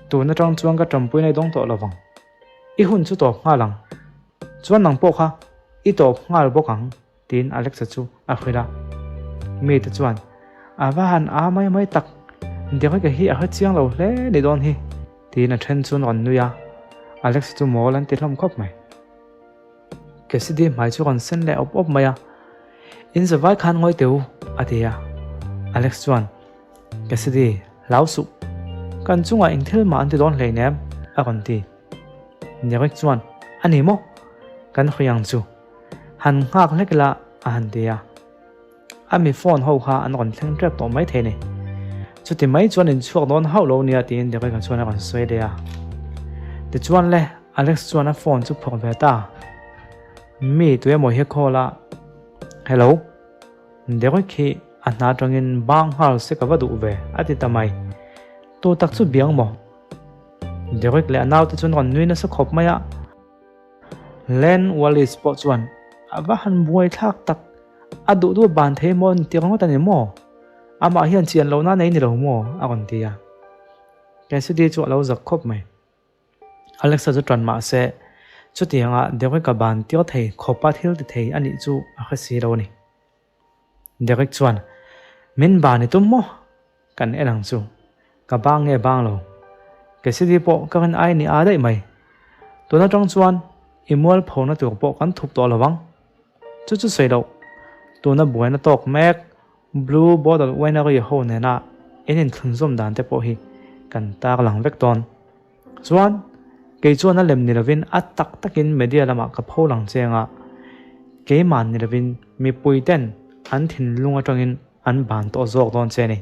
Tun atang chuan ka tanpuina i dawng tawh lo vang. I hun chu tawp nghal ang. Chuan nang pawh kha i tawp nghal bawk ang, tiin Alexa chu a hrilh a. Mite chuan, A va han a mai mai tak, Derek-a hi a hre chiang lo hle ni dawn hi, tiin a then chu an rawn nui a. Alexa chu mawl an ti hlawm khawp mai. Cassidy hmai chu rawn sen leh awp awp mai a, In zavai khan ngawi teh u, a ti a. Alex chuan, Cassidy, hlau suh. Kan chungah eng thil mah an ti dawn hleinem, a rawn ti. Derek chuan, A ni maw? Kan hawi ang chu. Han nghak hlek ila, a han ti a. A mi phone ho kha an rawn thleng tep tawh maithei ni. Chuti mai chuan in chhuak dawn hauh lo nia tiin Derek-a chuan a rawn sawi leh a. Tichuan le, Alex chuan a phone chu phawrh ve ta. Mi tuemaw hi call a, Hello, Derek hi a hna atangin bang nghal se ka va duh ve a ti ta mai. Tu tak chu biang maw? Derek leh a naute chuan rawn nui nasa khawp mai a. Len Wallis pawh chuan a va han buai thlak tak, a duh duh ban thei maw ni tir ngawt a ni maw? Amah hian chian lohna nei ni lo maw? a rawn ti a. Cassidy chu a lo zak khawp mai. Alexa chu tan mah se, chutianga Derek-a ban tir thei khawpa thil ti thei a nih chu a hre si lo a ni. Derek chuan, Min ban i tum maw? Kan en ang chu. Ka bang nge bang lo. Cassidy pawh ka rin ai ni a daih mai. Tun atang chuan i mual phona tur pawh kan thup tawh lo ang. Chu chu sawi loh. Tuna buaina tawk mek Blue Bottle Winery ho nena in inthlunzawm dan te pawh hi kan tarlang vek dawn. Chuan, kei chuan a lem ni lovin a tak takin media lamah ka pho lang cheng a, keimah ni lovin mipui ten an thinlung atangin an ban tawh zawk dawn che a ni.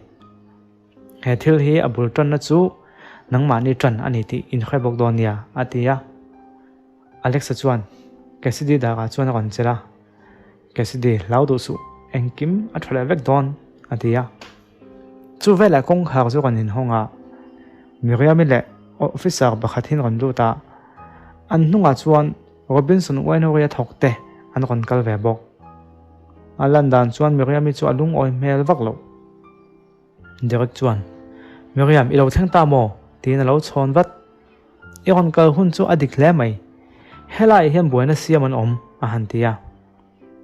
He thil hi a bul tanna chu nangmahni tan a ni tih inhre bawk dawn nia, a ti a. Alexa chuan Cassidy darah chuan a rawn chelh a, Cassidy, hlau duh suh, engkim a tha leh vek dawn, a ti a. Chu velah kawngkhar chu rawn inhawng a, Miriam-i leh officer pakhat hi an rawn lut a, an hnungah chuan Robinson Winery-a thawk te an rawn kal ve bawk. A lan dan chuan Miriam-i chu a lungawi hmel vak loh. Derek chuan, Miriam, i lo thleng ta maw? tiin a lo chhawn vat. I rawn kal hun chu a dik hle mai. Helaiah hian buaina siam an awm, a han ti a.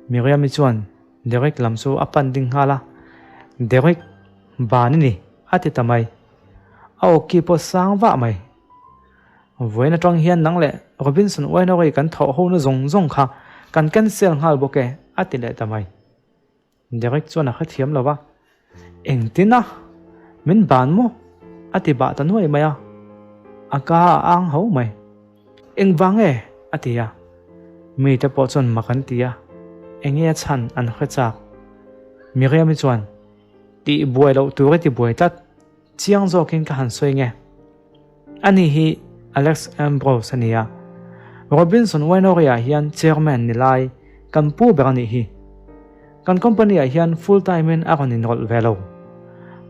Miriam-i chuan Derek lam chu a pan ding nghal a, Derek, ban i ni, a ti ta mai. A awki pawh sang vah mai. Vawiin atang hian nang leh Robinson Winery kan thawh hona zawng zawng kha kan cancel nghal bawk e, a ti leh ta mai. Derek chuan a hrethiam lo va, Engtin a? Min ban maw? a ti bah ta nuai mai a, a ka a ang ho mai. Engvang e? a ti a. Mite pawh chuan mak an ti a, enge a chhan an hre chak. Miriam-i chuan, Tih buai loh tur i ti buai tlat, chiang zawkin ka han sawi nge. Ani hi Alex Ambrose a ni a, Robinson Winery-ah hian chairman ni lai kan pu ber a nih hi. Kan company-ah hian full time-in a rawn inrawlh ve lo.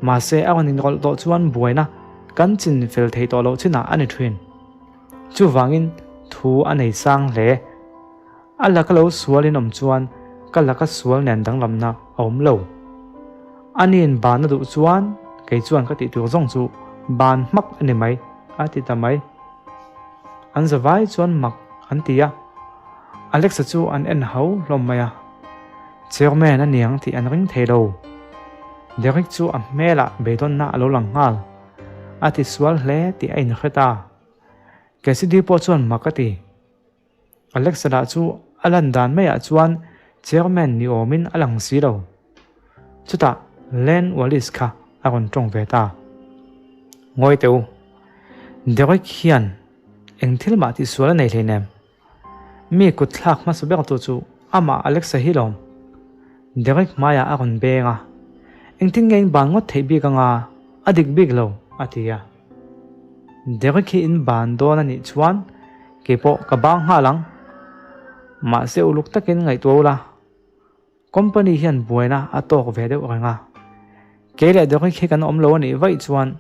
Mahse a rawn inrawlh tawh chuan buaina kan chin fel thei tawh loh chinah a ni thin. Chuvangin thu a nei sang hle. A laka lo sual in awm chuan ka laka sual nen danglamna a awm lo. Aniin ban a duh chuan kei chuan ka tih tur zawng chu ban hmak a ni mai, a ti ta mai. An zavai chuan mak an ti a, Alexa chu an en hau hlawm mai a. Chairman a niang tih an ring thei lo. Derek chu a hmelah beidawnna a lo lang nghal. A ti sual hle tih a inhre ta. Cassidy pawh chuan mak a ti. Alexa lah chu a lan dan maiah chuan chairman ni awmin a lang si lo. Chutah Len Wallis kha a rawn tawng ve ta. Ngawi teh u, Derek hian eng thil mah tihsual a nei hleinem. Mi kut thlak hmasa ber tu chu amah Alexa hi lawm. Derek hmaiah a rawn beng a, Engtin nge in ban ngawt theih bik anga, a dik bik lo, a ti a. Derek hi in ban dawn a nih chuan keipawh ka bang nghal ang. Mahse uluk takin ngaihtuah ula, company hian buaina a tawk ve deuh reng a. Kei leh Derek hi kan awm lo a nih vaih chuan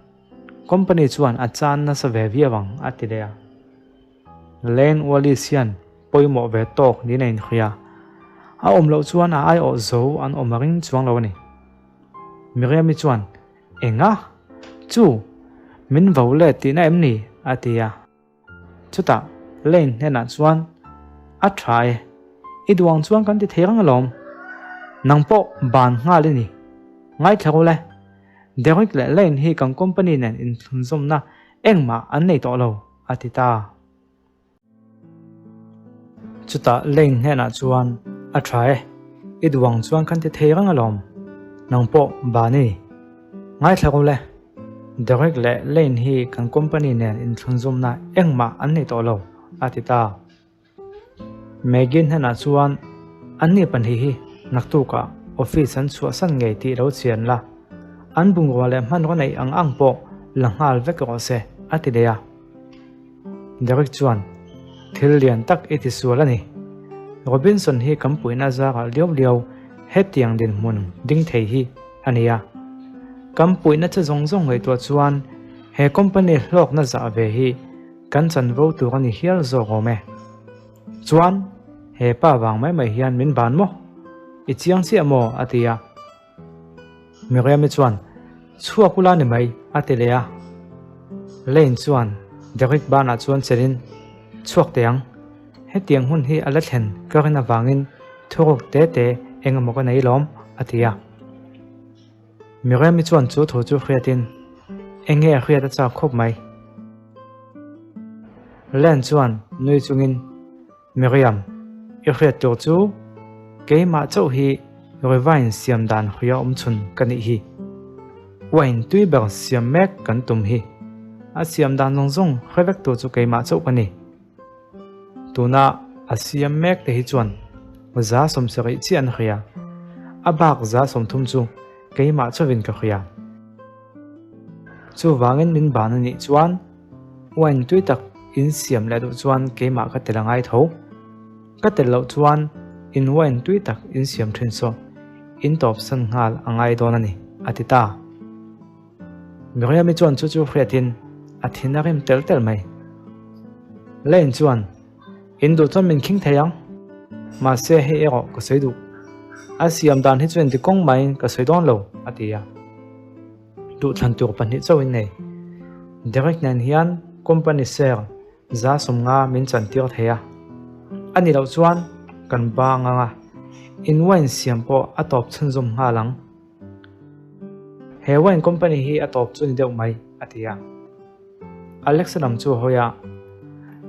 company chuan a chan nasa ve viau ang a ti leh a. Lane Wallis hian pawimawh ve tawk niin a inhria. A awm loh chuan a aiawh zo an awm a ring chuang lo a ni. Miriam-i chuan Enga? Chu! Min vo let tihna em ni? a ti a. Chutah Lane hnenah chuan, A tha e, i duang chuan kan ti thei reng alawm. Nang pawh ban nghal i ni. Ngaithla ru le. Derek leh Lane hi kan company nen inthlunzawmna engmah an nei tawh lo, a ti ta. Chutah Lane hnenah chuan, A tha e, i duang chuan kan ti thei reng alawm, nang pawh ban i ni. Ngaithla ru le, Derek leh Lane hi kan company nen inthlunzawmna engmah an nei tawh lo, a ti ta. Maggie hnenah chuan, Anni pahnih hi naktukah office an chhuahsan ngei tih lo chian la, an bungrua leh hmanraw neih ang ang pawh la nghal vek rawh se, a ti leh a. Derek chuan, Thil lian tak i ti sual a ni. Robinson hi kan puihna zarah liau liau hetiang dinhmun ding thei hi a ni a. Kan puihna che zawng zawng ngaihtuah chuan he company hlawkna zah ve hi kan chanvo tur a ni hial zawk awm e. Chuan, he pa vang mai mai hian min ban maw? I chiang chiah maw? a ti a. Miriam-i chuan, Chhuak ula ni mai, a ti leh a. Lane chuan Derek banah chuan chelin, Chhuak teh ang. Hetiang hun hi a la thlen ka rin avangin thuruk te te eng emaw ka nei lawm, a ti a. Miriam-i chuan chu thu chu hriatin, Eng nge a hriat a chak khawp mai? Lane chuan nui chungin, Miriam, i hriat tur chu keimah chauh hi Revine siam dan hria awm chhun ka nih hi. Wine tui ber siam mek kan tum hi. A siam dan zawng zawng hre vek tur chu keimah chauh ka ni. Tuna a siam mek te hi chuan 70% chiah an hria. A bak 30% chu keimah chauhin ka hria. Chuvangin min ban a nih chuan Wine tui tak in siam leh duh chuan keimah ka tel a ngai tho. Ka tel loh chuan in wine tui tak in siam thin saw in tawp san nghal a ngai dawn a ni, a ti ta. Miriam-i chuan chu chu hriatin a thin a rim tel tel mai. Lane chuan, In duh chuan min khing thei ang, mahse hei erawh ka sawi duh. A siam dan hi chu inti kawng maiin ka sawi dawn lo, a ti a. Duhthlan tur pahnih chauh in nei. Derek nen hian company share 50% min chantir thei a. A ni loh chuan kan bang ang a, in wine siam pawh a tawp chhunzawm nghal ang. He wine company hi a tawp chu ni deuh mai, a ti a. Alexa lam chu a hawi a,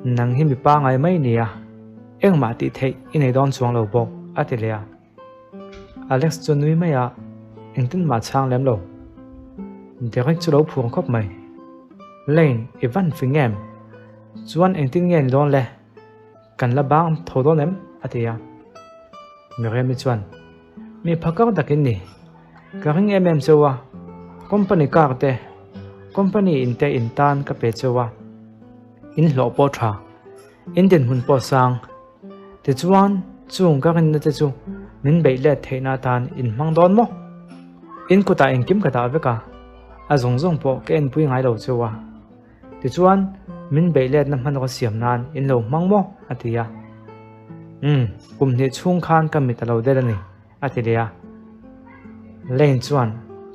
Nang hi mi pangai mai nia, engmah tih theih i nei dawn chuang lo bawk, a ti leh a. Alex chu nui mai a, engtin mah chhang lem lo. Derek chu lo phur khawp mai. Lane, i van fing em? Chuan engtin nge ni dawn le? Kan la bang tho dawn em? a ti a. Miriam-i chuan, Mi phakar tak in ni. Ka ring em em cheu a, company car te, company in te in tan ka pe cheu a, in hlawh pawh tha, in dinhmun pawh sang. Tichuan, chung ka rinna te chu min beih let theihna atan in hmang dawn maw? In kutah engkim ka dah vek a, a zawng zawng pawh ka enpui ngai lo cheu a. Tichuan, min beih letna hmanraw siam nan in lo hmang maw? a ti a. Umm, kum hnih chhung khan ka mit a lo del a ni, a ti leh a. Lane chuan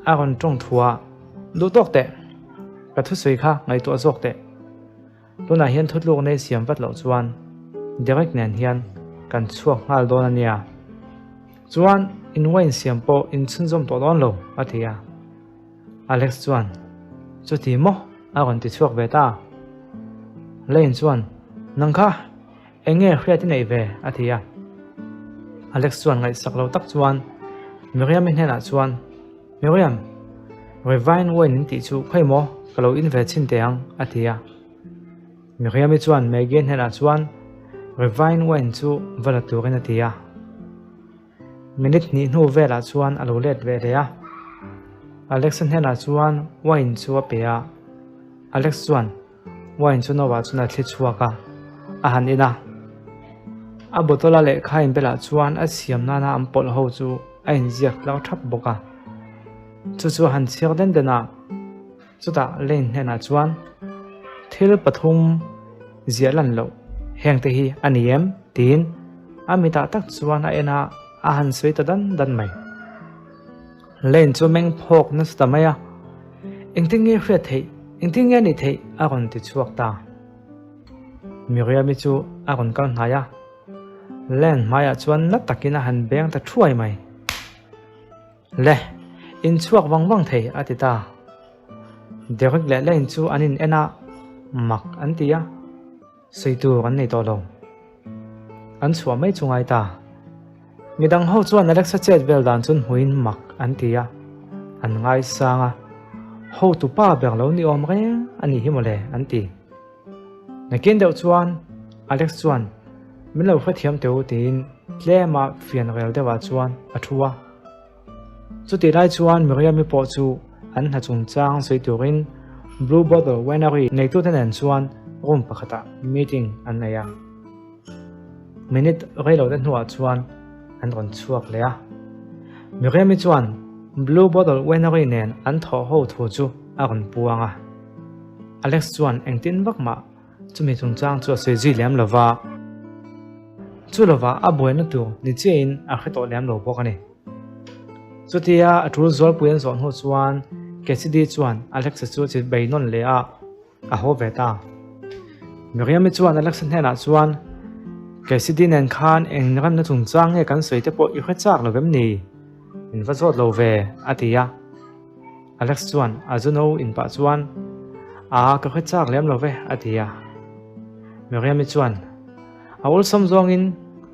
a rawn tawng thu a, Duh tawk teh, ka thusawi kha ngaihtuah zawk teh. Tunah hian thutluk nei siam vat loh chuan Derek nen hian kan chhuak nghal dawn a nia. Chuan in wine siam pawh in chhunzawm tawh dawn lo, a ti a. Alex chuan, Chuti maw? a rawn ti chhuak ve ta. Lane chuan, Nang kha, eng nge hriat i neih ve? a ti a. Alex chuan ngaihsak lo tak chuan Miriam-i hnenah chuan, Miriam, Revine wine in tih chu khawi maw ka lo in ve chhin teh ang, a ti a. Miriam-i chuan Maggie hnenah chuan Revine wine chu va la turin a ti a. Minute hnih hnu velah chuan a lo let ve leh a. Alex-a hnenah chuan wine chu a pe a. Alex chuan wine chu no ah chuan a thli chhuak a, a han in a. A bottle a lehkha inbelah chuan a siam nana an pawlh ho chu a inziak tlang thap bawk a. Chu chu a han chhiar den den a. Chutah Lane hnenah chuan thil pathum ziah lan loh hengte hi a ni em? tiin a mitah tak chuan a en a, a han sawi ta dan dan mai. Lane chu meng phawk nasa ta mai a, Engtin nge hriat theih? Engtin nge ni theih? a rawn ti chhuak ta. Miriam-i chu a rawn kal hnai a, Lane hmaiah chuan na takin a han beng ta thuai mai. Le, in chhuak vang vang thei a ti ta. Derek leh Lane chu an in en a, mak an ti a, sawi tur an nei tawh lo. An chhuah mai chu ngai ta. Midang ho chuan Alexa chet vel dan chun hmuin mak an ti a, an ngaisang a, hotu pa ber lo ni awm reng a nih hi mawle an ti. Nakin deuh chuan Alex chuan min lo hrethiam teh u tiin tlema fian rel deuhah chuan a thu a. Chutih lai chuan Miriam-i pawh chu an hna chungchang sawi turin Blue Bottle Winery neitute nen chuan room pakhatah meeting an nei a. Minute reilote hnuah chuan an rawn chhuak leh a. Miriam-i chuan Blue Bottle Winery nen an thawh ho thu chu a rawn puang a. Alex chuan engtin vak mah chumi chungchang chu a sawi zui lem lo va, chu lovah a buaina tur ni chiahin a hre tawh lem lo bawk a ni. Chutia a tul zualpui an zawh hnu chuan Cassidy chuan Alex-a chu a chit bei nawn leh a, a haw ve ta. Miriam-i chuan Alex-a hnenah chuan, Cassidy nen khan eng remna chungchang nge kan sawi te pawh i hre chak lo vem ni? Min va zawt lo ve, a ti a. Alex chuan a zu no in pah chuan, Aa, ka hre chak lem lo ve, a ti a. Miriam-i chuan, A awlsam zawngin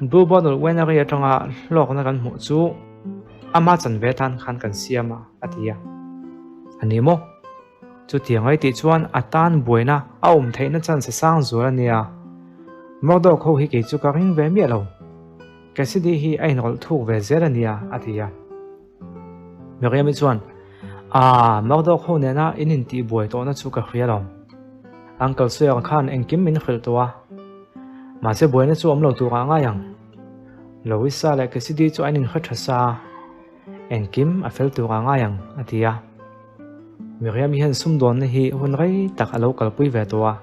Blue Bottle Winery atanga hlawkna kan hmuh chu ama chanve atan khan kan siam a, a ti a. A ni maw? Chutiang ai tih chuan a tan buaina a awm theihna chance a sang zual a nia. Murdoch ho hi kei chu ka ring ve miah lo. Cassidy hi a inrawlh thuk ve zel a nia, a ti a. Miriam-i chuan, Aa, Murdoch ho nena in intih buai tawhna chu ka hria lo. Uncle Sawyer khan engkim min hrilh tawh a. Mahse buaina chu awm lo turah a ngai ang. Louisa leh Cassidy chu an inhre tha sa a, engkim a fel turah a ngai ang, a ti a. Miriam-i hian sumdawnna hi hun rei tak a lo kalpui ve tawh a,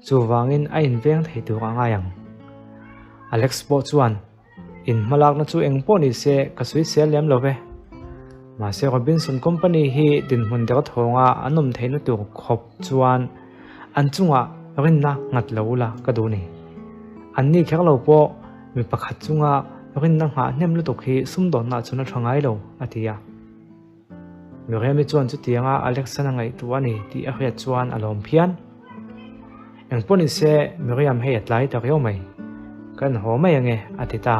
chuvangin a inveng thei turah a ngai ang. Alex pawh chuan, In hmalakna chu eng pawh ni se ka sawi sel lem lo ve. Mahse Robinson Company hi dinhmun deuh thawnga an awm theihna tur khawp chuan an chungah rinna nghat lo ula ka duh ni. An ni kher lo pawh mi pakhat chunga rinna nghah hnem lutuk hi sumdawnna chuan a tha ngai lo, a ti a. Miriam-i chuan chutianga Alex-an a ngaihtuah a ni tih a hriat chuan a lawm phian. Engpawh ni se, Miriam hei a tlai ta riau mai. Kan haw mai ange, a ti ta.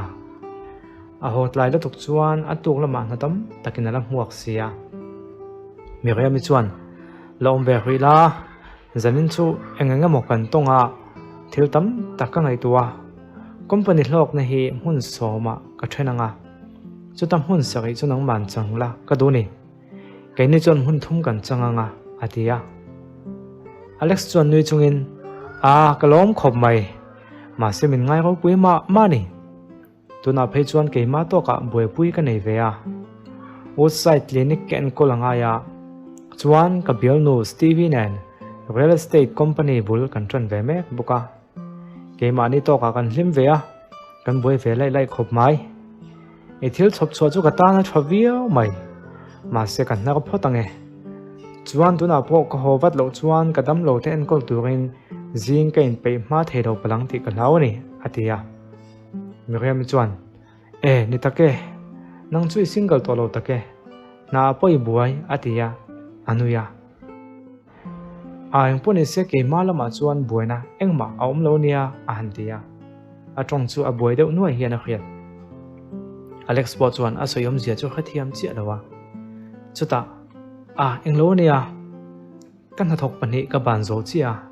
A haw tlai lutuk chuan a tuk lamah hna tam takin a la hmuak si a. Miriam-i chuan, La awm ve hrih la, zanin chu eng eng emaw kan tawng a, thil tam tak ka ngaihtuah a. Company hlawkna hi hmun sawmah ka then ang a, chuta hmun sarih chu nangman chang la ka duh ni. Keini chuan hmun thum kan chang ang a, a ti a. Alex chuan nui chungin, A, ka lawm khawp mai. Mahse min ngai ropui mah mah ni. Tunah phei chuan keimah tawkah buaipui ka nei ve a. Woodside Clinic ka enkawl a ngai a, chuan ka bialnu Stevie nen Real Estate Company bul kan ṭan ve mek bawk a. Keimahni tawkah kan hlim ve a, kan buai ve laih laih khawp mai. I thil chhawp chhuah chu ka tan a tha viau mai, mahse ka hnar phawt ang e. Chuan tunah pawh ka haw vat loh chuan ka damlo te enkawl turin zing ka inpeih hma thei lo palang tih ka hlau a ni, a ti a. Miriam chuan, E, ni tak e, nang chu i single tawh lo tak e, hna ah pawh i buai, a ti a, a nui a. A engpawh ni se keimah lamah chuan buaina engmah a awm lo nia, a han ti a. A tawng chu a buai deuh nuai hian a hriat. Alex pawh chuan a sawi awmzia chu hrethiam chiah lo a. Chutah, A, englo ania, ka hnathawk pahnih ka ban zo chiah a.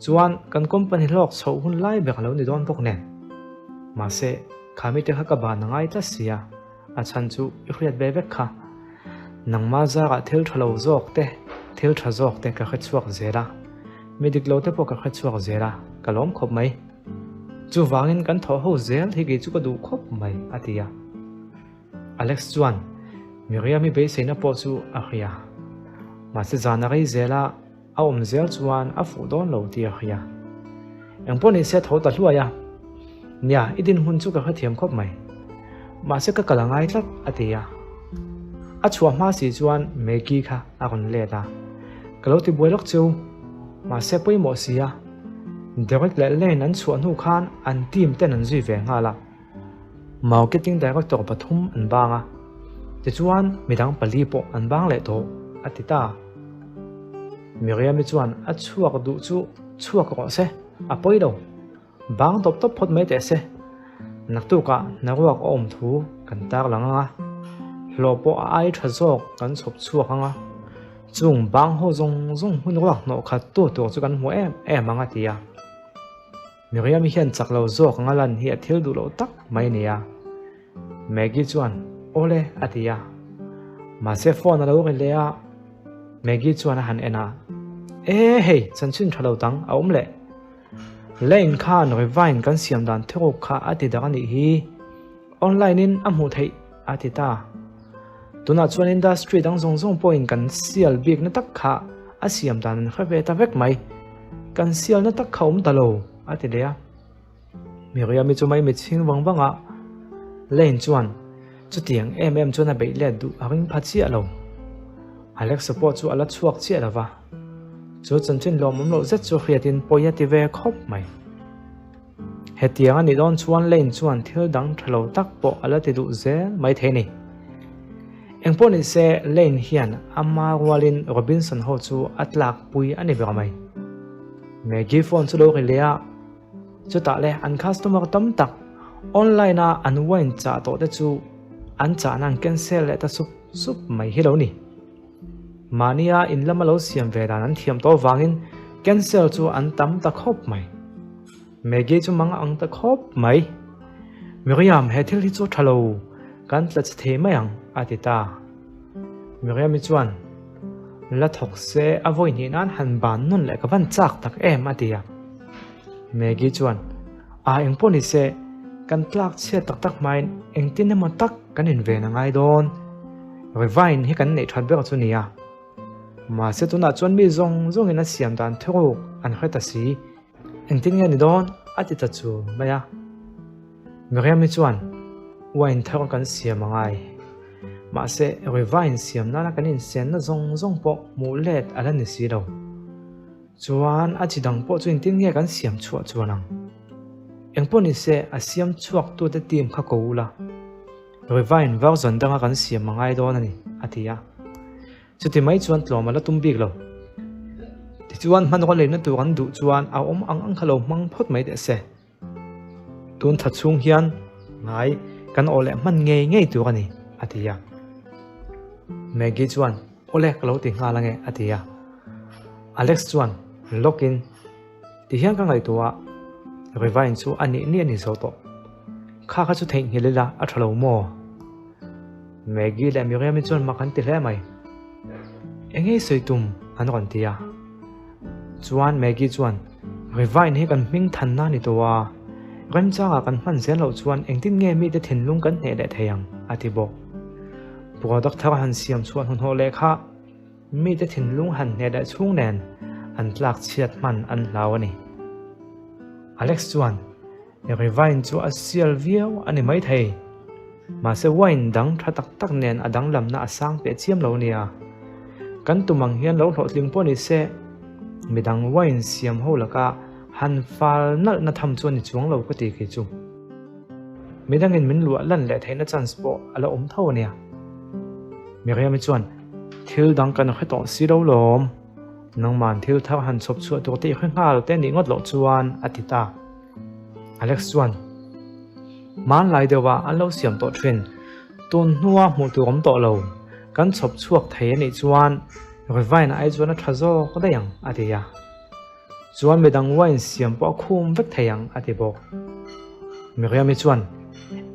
Chuan kan company hlawk chhoh hun lai ber a lo ni dawn bawk nen. Mahse, kha mite kha ka ban a ngai tlat si a. A chhan chu i hriat ve vek kha. Nangma zarah thil tha lo zawk te, thil tha zawk te ka hre chhuak zel a. Mi dik lo te pawh ka hre chhuak zel a, ka lawm khawp mai. Chuvangin kan thawh ho zel hi kei chu ka duh khawp mai, a ti a. Alex chuan Miriam-i beiseina pawh chu a hria. Mahse zan a rei zel a. A awm zel chuan a fuh dawn lo tih a hria. Engpawh ni se tho ta hluai a, Nia, i dinhmun chu ka hrethiam khawp mai. Mahse ka kal a ngai tlat, a ti a. A chhuah hma si chuan Maggie kha a rawn let a, Ka lo ti buai lawk cheu, mahse pawimawh si a. Derek leh Lane an chhuah hnu khan an team ten an zui ve nghal a. Marketing Director pathum an bang a, tichuan midang pali pawh an bang leh tawh, a ti ta. Miriam-i chuan a chhuak duh chu chhuak rawh se, a pawi lo. Bang tawp tawp phawt mai teh se. Naktukah hnaruak a awm thu kan tar lang ang a, hlawh pawh a ai tha zawk kan chhawp chhuak ang a, chung bang ho zawng zawng hmun ruak hnawh khat tu tur chu kan hmu em em ang a ti a. Miriam-i hian chak lo zawk anga lan hi a thil duh loh tak mai a ni a. Maggie chuan, Awle, a ti a. Mahse phone a lo ri leh a, Maggie chuan a han en a, E hei, chanchin tha lo dang a awm leh. Lane khan Revine kan siam dan thuruk kha a ti dak a nih hi. Online in a hmuh theih, a ti ta. Tunah chuan industry dang zawng zawng pawhin kan sial bikna tak kha a siam dan an hre ve ta vek mai. Kan sialna tak kha awm ta lo, a ti leh a. Miriam-i chu mai mit chhing vang vang a, Lane chuan chutiang em em chuan a beih let duh a ring pha chiah lo. Alexa pawh chu a la chhuak chiah lo va, chu chanchin lawmawm loh zet chu hriatin pawi a ti ve khawp mai. Hetiang a nih dawn chuan Lane chuan thil dang tha lo tak pawh a la ti duh zel mai thei a ni. Engpawh ni se Lane hian ama rualin Robinson ho chu a tlak pui a ni ber mai. Maggie phone chu lo ri leh a, chutah le an customer tam tak online a an wine chah tawh te chu an chahna an cancel leh ta sup sup mai hi lo ni. Mahnia in lama lo siam ve dan an thiam tawh avangin cancel chu an tam ta khawp mai. Maggie chu mang ang ta khawp mai. Miriam, he thil hi chu tha lo, kan tla che thei mai ang, a ti ta. Miriam-i chuan, La thawk se, a vawi hnih nan han ban nawn leh ka van chak tak em, a ti a. Maggie chuan, A engpawh ni se, kan tlak chhiat tak tak hmain engtin emaw tak kan inven a ngai dawn. Revine hi kan neih that ber chu nia. Mahse tunah chuan mi zawng zawngin a siam dan thuruk an hre ta si. Engtin nge ni dawn? a ti ta chu mai a. Miriam-i chuan, Wine thar kan siam a ngai. Mahse, Revine siam nana kan insenna zawng zawng pawh hmuh let a la ni si lo. Chuan a chi dang pawh chu engtin nge kan siam chhuah chuan ang? Engpawh ni se, a siam chhuaktute team kha ko ula. Revine version danga kan siam a ngai dawn a ni, a ti a. Chuti mai chuan tlawm a la tum bik lo. Tichuan hmanraw leina tur an duh chuan a awm ang ang kha lo hmang phawt mai teh se. Tun tha chhung hian ngai kan aw leh hman ngei ngei tur a ni, a ti a. Maggie chuan, Awle ka lo ti nghal ange, a ti a. Alex chuan, Lawkin, ti hian ka ngaihtuah a. Revine chu a nih nih a ni zo tawh. Kha kha chu theihnghilh ila a tha lo maw? Maggie leh Miriam-i chuan mak an ti hle mai. Eng nge i sawi tum? an rawn ti a. Chuan Maggie chuan, Revine hi kan hming thanna a ni tawh a, remchangah kan hman zel loh chuan engtin nge mite thinlung kan hneh leh thei ang? a ti bawk. Product thar han siam chhuah hnuhnawh leh kha mite thinlung han hneh leh chhung nen an tlak chhiat hman an hlau a ni. Alex chuan, Rivine chu a sial viau a ni maithei. Mahse wine dang tha tak tak nen a danglamna a sang teh chiam lo nia. Kan tum ang hian lo hlawhtling pawh ni se, midang wine siam ho laka han fal nalhna tham chu a ni chuang lo ka ti kei chu. Midangin min luah lan leh theihna chance pawh a la awm tho a nia. Miriam-i chuan, Thil dang kan hre tawh si lo lawm. Nangman thil thar han chhawp chhuah tur te i hre nghal te nih ngawt loh chuan, a ti ta. Alex chuan, Hmanlai deuha an lo siam tawh thin, tun hnua hmuh tur awm tawh lo, kan chhawp chhuak thei a nih chuan Revine ai chuan a tha zawk daih ang, a ti a. Chuan midang wine siam pawh a khum vek thei ang, a ti bawk. Miriam-i chuan,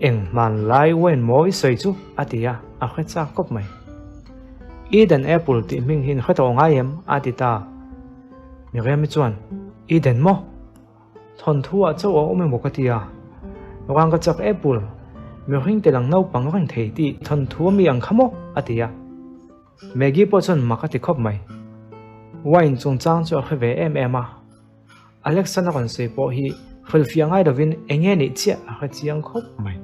Eng hmanlai wine maw i sawi chu? a ti a, a hre chak khawp mai. Eden Apple tih hming hi in hre tawh ngai em? a ti ta. Miriam-i chuan, Eden maw? Thawnthu ah chauh a awm emaw ka ti a, rang ka chak Apple, mihring te lang naupang reng thei tih thawnthu a mi ang kha maw? a ti a. Maggie pawh chuan mak a ti khawp mai. Wine chungchang chu a hre ve em em a, Alex-an a rawn sawi pawh hi hrilhfiah ngai lovin eng nge nih chiah a hre chiang khawp mai.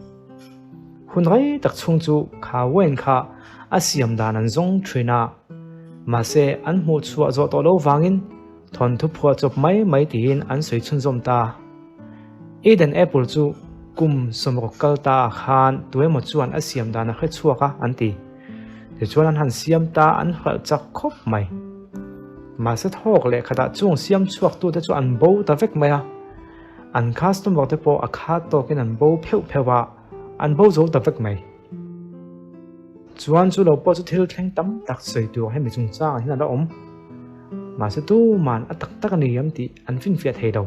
Hun rei tak chhung chu kha wine kha a siam dan an zawng thin a, mahse an hmuh chhuah zawh tawh lo vangin Thawnthu phuah chawp mai mai tiin an sawi chhunzawm ta. Eden Apple chu kum sawmruk kal ta ah khan tuemaw chuan a siam dan a hre chhuak a an ti. Tichuan an han siam ta an hralh chak khawp mai. Mahse thawk leh khatah chung siam chhuak tute chu an bo ta vek mai a. An customer te pawh a khat tawkin an bo pheuh pheuh a, an bo zo ta vek mai. Chuan chu lo pawh chu thil thleng tam tak sawi tur hemi chungchangah hian a la awm. Mahse tuman a tak tak a ni em tih an finfiah thei lo.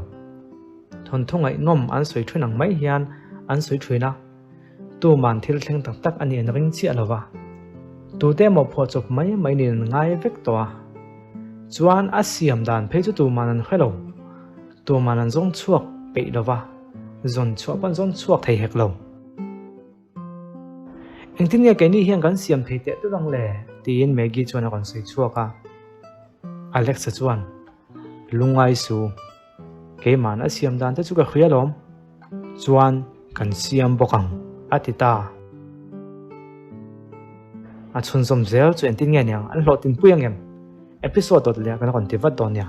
Thawnthu ngaihnawm an sawi thin ang mai hian an sawi thin a, tuman thil thleng tak tak a nih an ring chiah lo va. Tute emaw phuahchawp mai mai niin an ngai vek tawh a. Chuan a siam dan phei chu tuman an hre lo. Tuman an zawng chhuak peih lo va, zawn chhuah pawh an zawn chhuak thei hek lo. Engtin nge keini hian kan siam thei teh tut ang le? tiin Maggie chuan a rawn sawi chhuak a. Alexa chuan, Lungngai su, keimahna a siam dan te chu ka hria lawm. Chuan kan siam bawk ang, a ti ta. A chhunzawm zel chu engtin nge niang an hlawhtinpui ang em? Episode dawt leh kan rawn ti vat dawn nia.